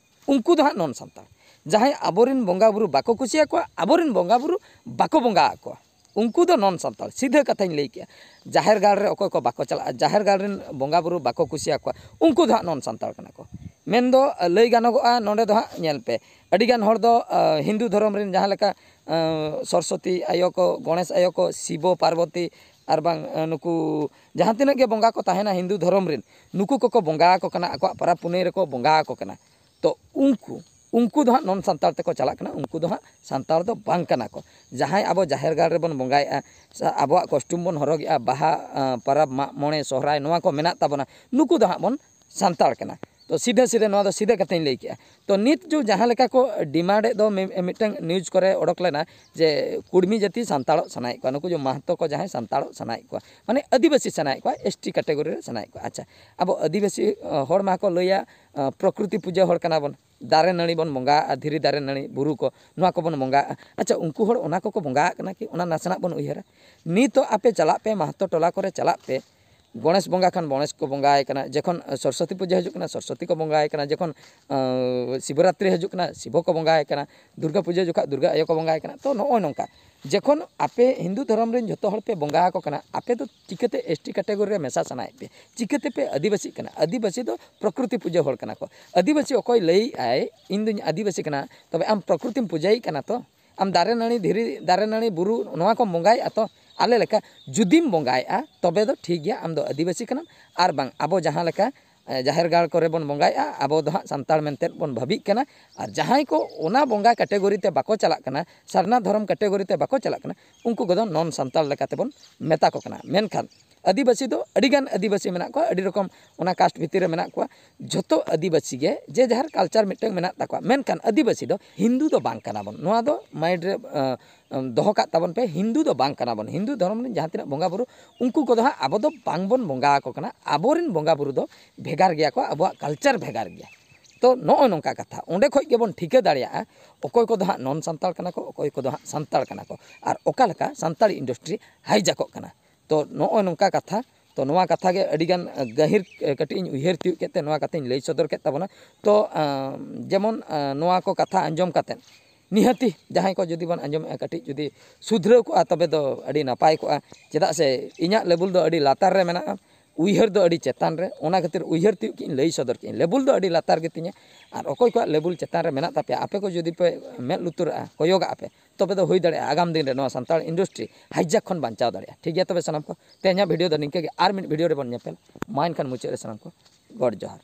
ᱩᱱᱠᱩ ᱫᱚ ᱦᱟᱸᱜ ᱱᱚᱱ ᱥᱟᱱᱛᱟᱲ᱾ ᱡᱟᱦᱟᱸᱭ ᱟᱵᱚᱨᱮᱱ ᱵᱚᱸᱜᱟ ᱵᱩᱨᱩ ᱵᱟᱠᱚ ᱠᱩᱥᱤᱭᱟᱠᱚᱣᱟ, ᱟᱵᱚᱨᱮᱱ ᱵᱚᱸᱜᱟ ᱵᱩᱨᱩ ᱵᱟᱠᱚ ᱵᱚᱸᱜᱟ ᱟᱠᱚᱣᱟ, ᱩᱱᱠᱩ ᱫᱚ ᱱᱚᱱ ᱥᱟᱱᱛᱟᱲ᱾ ᱥᱤᱫᱷᱟᱹ ᱠᱟᱛᱷᱟᱧ ᱞᱟᱹᱭ ᱠᱮᱜᱼᱟ, ᱡᱟᱦᱮᱨ ᱜᱟᱲ ᱨᱮ ᱚᱠᱚᱭ ᱠᱚ ᱵᱟᱠᱚ ᱪᱟᱞᱟᱜᱼᱟ, ᱡᱟᱦᱮᱨ ᱜᱟᱲ ᱨᱮᱱ ᱵᱚᱸᱜᱟ ᱵᱩᱨᱩ ᱵᱟᱠᱚ ᱠᱩᱥᱤᱭᱟᱠᱚᱣᱟ, ᱩᱱᱠᱩ ᱫᱚ ᱦᱟᱸᱜ ᱱᱚᱱ ᱥᱟᱱᱛᱟᱲ ᱠᱟᱱᱟ ᱠᱚ᱾ ᱢᱮᱱᱫᱚ ᱞᱟᱹᱭ ᱜᱟᱱᱚᱜᱚᱜᱼᱟ, ᱱᱚᱰᱮ ᱫᱚ ᱦᱟᱸᱜ ᱧᱮᱞ ᱯᱮ, ᱟᱹᱰᱤᱜᱟᱱ ᱦᱚᱲ ᱫᱚ ᱟᱸ, ᱦᱤᱱᱫᱩ ᱫᱷᱚᱨᱚᱢ ᱨᱮᱱ ᱡᱟᱦᱟᱸ ᱞᱮᱠᱟ ᱟᱸ, ᱥᱚᱨᱚᱥᱚᱛᱤ ᱟᱭᱳ ᱠᱚ, ᱜᱚᱬᱮᱥ ᱟᱭᱳ ᱠᱚ, ᱥᱤᱵᱚ ᱯᱟᱨᱵᱚᱛᱤ ᱟᱨ ᱵᱟᱝ ᱟᱸ, ᱱᱩᱠᱩ ᱡᱟᱦᱟᱸ ᱛᱤᱱᱟᱹᱜ ᱜᱮ ᱵᱚᱸᱜᱟ ᱠᱚ ᱛᱟᱦᱮᱱᱟ ᱦᱤᱱᱫᱩ ᱫᱷᱚᱨᱚᱢ ᱨᱮᱱ, ᱱᱩᱠᱩ ᱠᱚᱠᱚ ᱵᱚᱸᱜᱟ ᱟᱠᱚ ᱠᱟᱱᱟ, ᱟᱠᱚᱣᱟᱜ ᱯᱚᱨᱚᱵᱽ ᱯᱩᱱᱟᱹᱭ ᱨᱮᱠᱚ ᱵᱚᱸᱜᱟ ᱟᱠᱚ ᱠᱟᱱᱟ᱾ ᱛᱚ ᱩᱱᱠᱩ, ᱩᱱᱠᱩ ᱫᱚ ᱦᱟᱸᱜ ᱱᱚᱱ ᱥᱟᱱᱛᱟᱲ ᱛᱮᱠᱚ ᱪᱟᱞᱟᱜ ᱠᱟᱱᱟ, ᱩᱱᱠᱩ ᱫᱚ ᱦᱟᱸᱜ ᱥᱟᱱᱛᱟᱲ ᱫᱚ ᱵᱟᱝ ᱠᱟᱱᱟ ᱠᱚ᱾ ᱡᱟᱦᱟᱸᱭ ᱟᱵᱚ ᱡᱟᱦᱮᱨ ᱜᱟᱲ ᱨᱮᱵᱚᱱ ᱵᱚᱸᱜᱟᱭᱮᱫᱼᱟ, ᱥᱮ ᱟᱵᱚᱣᱟᱜ ᱠᱚᱥᱴᱩᱢ ᱵᱚᱱ ᱦᱚᱨᱚᱜᱮᱜᱼᱟ, ᱵᱟᱦᱟ, ᱟᱸ, ᱯᱚᱨᱚᱵᱽ, ᱢᱟᱜ ᱢᱚᱬᱮ, ᱥᱚᱦᱨᱟᱭ, ᱱᱚᱣᱟ ᱠᱚ ᱢᱮᱱᱟᱜ ᱛᱟᱵᱚᱱᱟ, ᱱᱩᱠᱩ ᱫᱚ ᱦᱟᱸᱜ ᱵᱚᱱ ᱥᱟᱱᱛᱟᱲ ᱠᱟᱱᱟ᱾ ᱛᱚ ᱥᱤᱫᱷᱟᱹ ᱥᱤᱫᱷᱟᱹ ᱱᱚᱣᱟ ᱫᱚ ᱥᱤᱫᱷᱟᱹ ᱠᱟᱛᱷᱟᱧ ᱞᱟᱹᱭ ᱠᱮᱜᱼᱟ᱾ ᱛᱚ ᱱᱤᱛ ᱡᱚ ᱡᱟᱦᱟᱸ ᱞᱮᱠᱟ ᱠᱚ ᱰᱤᱢᱟᱱᱰ ᱮᱫ ᱫᱚ, ᱢᱤ-, ᱢᱤᱫᱴᱟᱝ ᱱᱤᱭᱩᱡᱽ ᱠᱚᱨᱮ ᱚᱰᱚᱠ ᱞᱮᱱᱟ ᱡᱮ ᱠᱩᱲᱢᱤ ᱡᱟᱹᱛᱤ ᱥᱟᱱᱛᱟᱲᱚᱜ ᱥᱟᱱᱟᱭᱮᱫ ᱠᱚᱣᱟ, ᱱᱩᱠᱩ ᱡᱮ ᱢᱟᱦᱛᱚ ᱠᱚ ᱡᱟᱦᱟᱸᱭ ᱥᱟᱱᱛᱟᱲᱚᱜ ᱥᱟᱱᱟᱭᱮᱫ ᱠᱚᱣᱟ, ᱢᱟᱱᱮ ᱟᱹᱫᱤᱵᱟᱹᱥᱤ ᱥᱟᱱᱟᱭᱮᱫ ᱠᱚᱣᱟ, ᱮᱥ ᱴᱤ ᱠᱮᱴᱟᱜᱚᱨᱤ ᱨᱮ ᱥᱟᱱᱟᱭᱮᱫ ᱠᱚᱣᱟ᱾ ᱟᱪᱪᱷᱟ, ᱟᱵᱚ ᱟᱹᱫᱤᱵᱟᱹᱥᱤ ᱟᱸ, ᱦᱚᱲ ᱢᱟ ᱠᱚ ᱞᱟᱹᱭᱟ ᱟᱸ, ᱯᱨᱚᱠᱨᱤᱛᱤ ᱯᱩᱡᱟᱹ ᱦᱚᱲ ᱠᱟᱱᱟ ᱵᱚᱱ, ᱫᱟᱨᱮ ᱱᱟᱹᱲᱤ ᱵᱚᱱ ᱵᱚᱸᱜᱟᱜᱼᱟ, ᱫᱷᱤᱨᱤ ᱫᱟᱨᱮ ᱱᱟᱹᱲᱤ ᱵᱩᱨᱩ ᱠᱚ, ᱱᱚᱣᱟ ᱠᱚᱵᱚᱱ ᱵᱚᱸᱜᱟᱜᱼᱟ᱾ ᱟᱪᱪᱷᱟ, ᱩᱱᱠᱩ ᱦᱚᱲ ᱚᱱᱟ ᱠᱚᱠᱚ ᱵᱚᱸᱜᱟᱜ ᱠᱟᱱᱟ ᱠᱤ? ᱚᱱᱟ ᱱᱟᱥᱮᱱᱟᱜ ᱵᱚᱱ ᱩᱭᱦᱟᱹᱨᱟ᱾ ᱱᱤᱛᱚᱜ ᱟᱯᱮ ᱪᱟᱞᱟᱜ ᱯᱮ, ᱢᱟᱦᱛᱚ ᱴᱚᱞᱟ ᱠᱚᱨᱮ ᱪᱟᱞᱟᱜ ᱯᱮ, ᱜᱚᱬᱮᱥ ᱵᱚᱸᱜᱟ ᱠᱷᱟᱱ ᱜᱚᱬᱮᱥ ᱠᱚ ᱵᱚᱸᱜᱟᱭ ᱠᱟᱱᱟ, ᱡᱚᱠᱷᱚᱱ ᱥᱚᱨᱚᱥᱚᱛᱤ ᱯᱩᱡᱟᱹ ᱦᱤᱡᱩᱜ ᱠᱟᱱᱟ ᱥᱚᱨᱚᱥᱚᱛᱤ ᱠᱚ ᱵᱚᱸᱜᱟᱭ ᱠᱟᱱᱟ, ᱡᱚᱠᱷᱚᱱ ᱟᱸ, ᱥᱤᱵᱚᱨᱟᱛᱨᱤ ᱦᱤᱡᱩᱜ ᱠᱟᱱᱟ ᱥᱤᱵᱚ ᱠᱚ ᱵᱚᱸᱜᱟᱭ ᱠᱟᱱᱟ, ᱫᱩᱨᱜᱟ ᱯᱩᱡᱟᱹ ᱡᱚᱠᱷᱚᱱ ᱫᱩᱨᱜᱟ ᱟᱭᱳ ᱠᱚ ᱵᱚᱸᱜᱟᱭ ᱠᱟᱱᱟ᱾ ᱛᱚ ᱱᱚᱜᱼᱚᱭ ᱱᱚᱝᱠᱟ, ᱡᱚᱠᱷᱚᱱ ᱟᱯᱮ ᱦᱤᱱᱫᱩ ᱫᱷᱚᱨᱚᱢ ᱨᱮᱱ ᱡᱷᱚᱛᱚ ᱦᱚᱲ ᱯᱮ ᱵᱚᱸᱜᱟ ᱟᱠᱚ ᱠᱟᱱᱟ, ᱟᱯᱮ ᱫᱚ ᱪᱤᱠᱟᱹᱛᱮ ᱮᱥ ᱴᱤ ᱠᱮᱴᱟᱜᱚᱨᱤ ᱨᱮ ᱢᱮᱥᱟ ᱥᱟᱱᱟᱭᱮᱫ ᱯᱮ? ᱪᱤᱠᱟᱹᱛᱮᱯᱮ ᱟᱹᱫᱤᱵᱟᱹᱥᱤᱜ ᱠᱟᱱᱟ? ᱟᱹᱫᱤᱵᱟᱹᱥᱤ ᱫᱚ ᱯᱨᱚᱠᱨᱤᱛᱤ ᱯᱩᱡᱟᱹ ᱦᱚᱲ ᱠᱟᱱᱟ ᱠᱚ᱾ ᱟᱹᱫᱤᱵᱟᱹᱥᱤ ᱚᱠᱚᱭ ᱞᱟᱹᱭᱮᱫ ᱟᱭ ᱤᱧ ᱫᱩᱧ ᱟᱹᱫᱤᱵᱟᱹᱥᱤ ᱠᱟᱱᱟ, ᱛᱚᱵᱮ ᱟᱢ ᱯᱨᱚᱠᱨᱤᱛᱤᱢ ᱯᱩᱡᱟᱹᱭᱮ ᱠᱟᱱᱟ ᱛᱚ? ᱟᱢ ᱫᱟᱨᱮ ᱱᱟᱹᱲᱤ, ᱫᱷᱤᱨᱤ, ᱫᱟᱨᱮ ᱱᱟᱹᱲᱤ, ᱵᱩᱨᱩ, ᱱᱚᱣᱟ ᱠᱚᱢ ᱵᱚᱸᱜᱟᱭᱮᱫᱼᱟ ᱛᱚ? ᱟᱞᱮ ᱞᱮᱠᱟ ᱡᱩᱫᱤᱢ ᱵᱚᱸᱜᱟᱭᱮᱫᱼᱟ, ᱛᱚᱵᱮ ᱫᱚ ᱴᱷᱤᱠ ᱜᱮᱭᱟ, ᱟᱢ ᱫᱚ ᱟᱹᱫᱤᱵᱟᱹᱥᱤ ᱠᱟᱱᱟᱢ᱾ ᱟᱨ ᱵᱟᱝ, ᱟᱵᱚ ᱡᱟᱦᱟᱸ ᱞᱮᱠᱟ, ᱮ, ᱡᱟᱦᱮᱨ ᱜᱟᱲ ᱠᱚᱨᱮ ᱵᱚᱱ ᱵᱚᱸᱜᱟᱭᱮᱫᱼᱟ, ᱟᱵᱚ ᱫᱚ ᱦᱟᱸᱜ ᱥᱟᱱᱛᱟᱲ ᱢᱮᱱᱛᱮ ᱵᱚᱱ ᱵᱷᱟᱹᱵᱤᱜ ᱠᱟᱱᱟ᱾ ᱟᱨ ᱡᱟᱦᱟᱸᱭ ᱠᱚ ᱚᱱᱟ ᱵᱚᱸᱜᱟ ᱠᱮᱴᱮᱜᱚᱨᱤ ᱛᱮ ᱵᱟᱠᱚ ᱪᱟᱞᱟᱜ ᱠᱟᱱᱟ, ᱥᱟᱨᱱᱟ ᱫᱷᱚᱨᱚᱢ ᱠᱮᱴᱮᱜᱚᱨᱤ ᱛᱮ ᱵᱟᱠᱚ ᱪᱟᱞᱟᱜ ᱠᱟᱱᱟ, ᱩᱱᱠᱩ ᱠᱚᱫᱚ ᱱᱚᱱ ᱥᱟᱱᱛᱟᱲ ᱞᱮᱠᱟ ᱛᱮᱵᱚᱱ ᱢᱮᱛᱟ ᱠᱚ ᱠᱟᱱᱟ᱾ ᱢᱮᱱᱠᱷᱟᱱ ᱟᱹᱫᱤᱵᱟᱹᱥᱤ ᱫᱚ ᱟᱹᱰᱤᱜᱟᱱ ᱟᱹᱫᱤᱵᱟᱹᱥᱤ ᱢᱮᱱᱟᱜ ᱠᱚᱣᱟ, ᱟᱹᱰᱤ ᱨᱚᱠᱚᱢ ᱚᱱᱟ ᱠᱟᱥᱴ ᱵᱷᱤᱛᱤᱨ ᱨᱮ ᱢᱮᱱᱟᱜ ᱠᱚᱣᱟ᱾ ᱡᱷᱚᱛᱚ ᱟᱹᱫᱤᱵᱟᱹᱥᱤ ᱜᱮ ᱡᱮ ᱡᱟᱦᱟᱨ ᱠᱟᱞᱪᱟᱨ ᱢᱤᱫᱴᱟᱝ ᱢᱮᱱᱟᱜ ᱛᱟᱠᱚᱣᱟ, ᱢᱮᱱᱠᱷᱟᱱ ᱟᱹᱫᱤᱵᱟᱹᱥᱤ ᱫᱚ ᱦᱤᱱᱫᱩ ᱫᱚ ᱵᱟᱝ ᱠᱟᱱᱟ ᱵᱚᱱ᱾ ᱱᱚᱣᱟ ᱫᱚ ᱢᱟᱭᱤᱱᱰ ᱨᱮ, ᱟᱸ, ᱟᱸ, ᱫᱚᱦᱚ ᱠᱟᱜ ᱛᱟᱵᱚᱱ ᱯᱮ, ᱦᱤᱱᱫᱩ ᱫᱚ ᱵᱟᱝ ᱠᱟᱱᱟ ᱵᱚᱱ᱾ ᱦᱤᱱᱫᱩ ᱫᱷᱚᱨᱚᱢ ᱨᱮᱱ ᱡᱟᱦᱟᱸ ᱛᱤᱱᱟᱹᱜ ᱵᱚᱸᱜᱟ ᱵᱩᱨᱩ, ᱩᱱᱠᱩ ᱠᱚᱫᱚ ᱦᱟᱸᱜ ᱟᱵᱚ ᱫᱚ ᱵᱟᱝ ᱵᱚᱱ ᱵᱚᱸᱜᱟ ᱟᱠᱚ ᱠᱟᱱᱟ᱾ ᱟᱵᱚᱨᱮᱱ ᱵᱚᱸᱜᱟ ᱵᱩᱨᱩ ᱫᱚ ᱵᱷᱮᱜᱟᱨ ᱜᱮᱭᱟ ᱠᱚ, ᱟᱵᱚᱣᱟᱜ ᱠᱟᱞᱪᱟᱨ ᱵᱷᱮᱜᱟᱨ ᱜᱮᱭᱟ᱾ ᱛᱚ ᱱᱚᱜᱼᱚᱭ ᱱᱚᱝᱠᱟ ᱠᱟᱛᱷᱟ, ᱚᱸᱰᱮ ᱠᱷᱚᱡ ᱜᱮᱵᱚᱱ ᱴᱷᱤᱠᱟᱹ ᱫᱟᱲᱮᱭᱟᱜᱼᱟ ᱚᱠᱚᱭ ᱠᱚᱫᱚ ᱦᱟᱸᱜ ᱱᱚᱱ ᱥᱟᱱᱛᱟᱲ ᱠᱟᱱᱟ ᱠᱚ, ᱚᱠᱚᱭ ᱠᱚᱫᱚ ᱦᱟᱸᱜ ᱥᱟᱱᱛᱟᱲ ᱠᱟᱱᱟ ᱠᱚ, ᱟᱨ ᱚᱠᱟ ᱞᱮᱠᱟ ᱥᱟᱱᱛᱟᱲᱤ ᱤᱱᱰᱟᱥᱴᱨᱤ ᱦᱟᱭᱡᱟᱠᱚᱜ ᱠᱟᱱᱟ᱾ ᱛᱚ ᱱᱚᱜᱼᱚᱭ ᱱᱚᱝᱠᱟ ᱠᱟᱛᱷᱟ᱾ ᱛᱚ ᱱᱚᱣᱟ ᱠᱟᱛᱷᱟ ᱜᱮ ᱟᱹᱰᱤᱜᱟᱱ ᱜᱟᱹᱦᱤᱨ, ᱮ, ᱠᱟᱹᱴᱤᱡ ᱤᱧ ᱩᱭᱦᱟᱹᱨ ᱛᱤᱭᱳᱜ ᱠᱮᱫ ᱛᱮ ᱱᱚᱣᱟ ᱠᱟᱛᱷᱟᱧ ᱞᱟᱹᱭ ᱥᱚᱫᱚᱨ ᱠᱮᱫ ᱛᱟᱵᱚᱱᱟ᱾ ᱛᱚ, ᱟᱸ, ᱡᱮᱢᱚᱱ, ᱟᱸ, ᱱᱚᱣᱟ ᱠᱚ ᱠᱟᱛᱷᱟ ᱟᱸᱡᱚᱢ ᱠᱟᱛᱮᱫ ᱱᱤᱦᱟᱹᱛᱤ ᱡᱟᱦᱟᱸᱭ ᱠᱚ ᱡᱩᱫᱤ ᱵᱚᱱ ᱟᱸᱡᱚᱢᱮᱫᱼᱟ, ᱠᱟᱹᱴᱤᱡ ᱡᱩᱫᱤ ᱥᱩᱫᱷᱨᱟᱹᱣ ᱠᱚᱜᱼᱟ, ᱛᱚᱵᱮ ᱫᱚ ᱟᱹᱰᱤ ᱱᱟᱯᱟᱭ ᱠᱚᱜᱼᱟ᱾ ᱪᱮᱫᱟᱜ ᱥᱮ ᱤᱧᱟᱹᱜ ᱞᱮᱵᱮᱞ ᱫᱚ ᱟᱹᱰᱤ ᱞᱟᱛᱟᱨ ᱨᱮ ᱢᱮᱱᱟᱜᱼᱟ᱾ ᱩᱭᱦᱟᱹᱨ ᱫᱚ ᱟᱹᱰᱤ ᱪᱮᱛᱟᱱ ᱨᱮ, ᱚᱱᱟ ᱠᱷᱟᱹᱛᱤᱨ ᱩᱭᱦᱟᱹᱨ ᱛᱤᱭᱳᱜ ᱠᱮᱫ ᱤᱧ, ᱞᱟᱹᱭ ᱥᱚᱫᱚᱨ ᱠᱮᱫ ᱤᱧ᱾ ᱞᱮᱵᱩᱞ ᱫᱚ ᱟᱹᱰᱤ ᱞᱟᱛᱟᱨ ᱜᱮᱛᱤᱧᱟ, ᱟᱨ ᱚᱠᱚᱭ ᱠᱚᱣᱟᱜ ᱞᱮᱵᱩᱞ ᱪᱮᱛᱟᱱ ᱨᱮ ᱢᱮᱱᱟᱜ ᱛᱟᱯᱮᱭᱟ, ᱟᱯᱮ ᱠᱚ ᱡᱩᱫᱤ ᱯᱮ ᱢᱮᱫ ᱞᱩᱛᱩᱨᱟᱜᱼᱟ, ᱠᱚᱭᱚᱜᱟᱜᱼᱟ ᱯᱮ, ᱛᱚᱵᱮ ᱫᱚ ᱦᱩᱭ ᱫᱟᱲᱮᱭᱟᱜᱼᱟ ᱟᱜᱟᱢ ᱫᱤᱱ ᱨᱮ ᱱᱚᱣᱟ ᱥᱟᱱᱛᱟᱲ industry hijack ᱠᱷᱚᱱ ᱵᱟᱧᱪᱟᱣ ᱫᱟᱲᱮᱭᱟᱜᱼᱟ᱾ ᱴᱷᱤᱠ ᱜᱮᱭᱟ, ᱛᱚᱵᱮ ᱥᱟᱱᱟᱢ ᱠᱚ ᱛᱮᱦᱮᱧᱟᱜ video ᱫᱚ ᱱᱤᱝᱠᱟᱹ ᱜᱮ, ᱟᱨ ᱢᱤᱫ video ᱨᱮᱵᱚᱱ ᱧᱮᱯᱮᱞ᱾ ᱢᱟ ᱮᱱᱠᱷᱟᱱ ᱢᱩᱪᱟᱹᱫ ᱨᱮ ᱥᱟᱱᱟᱢ ᱠᱚ ᱜᱚᱰ ᱡᱚᱦᱟᱨ᱾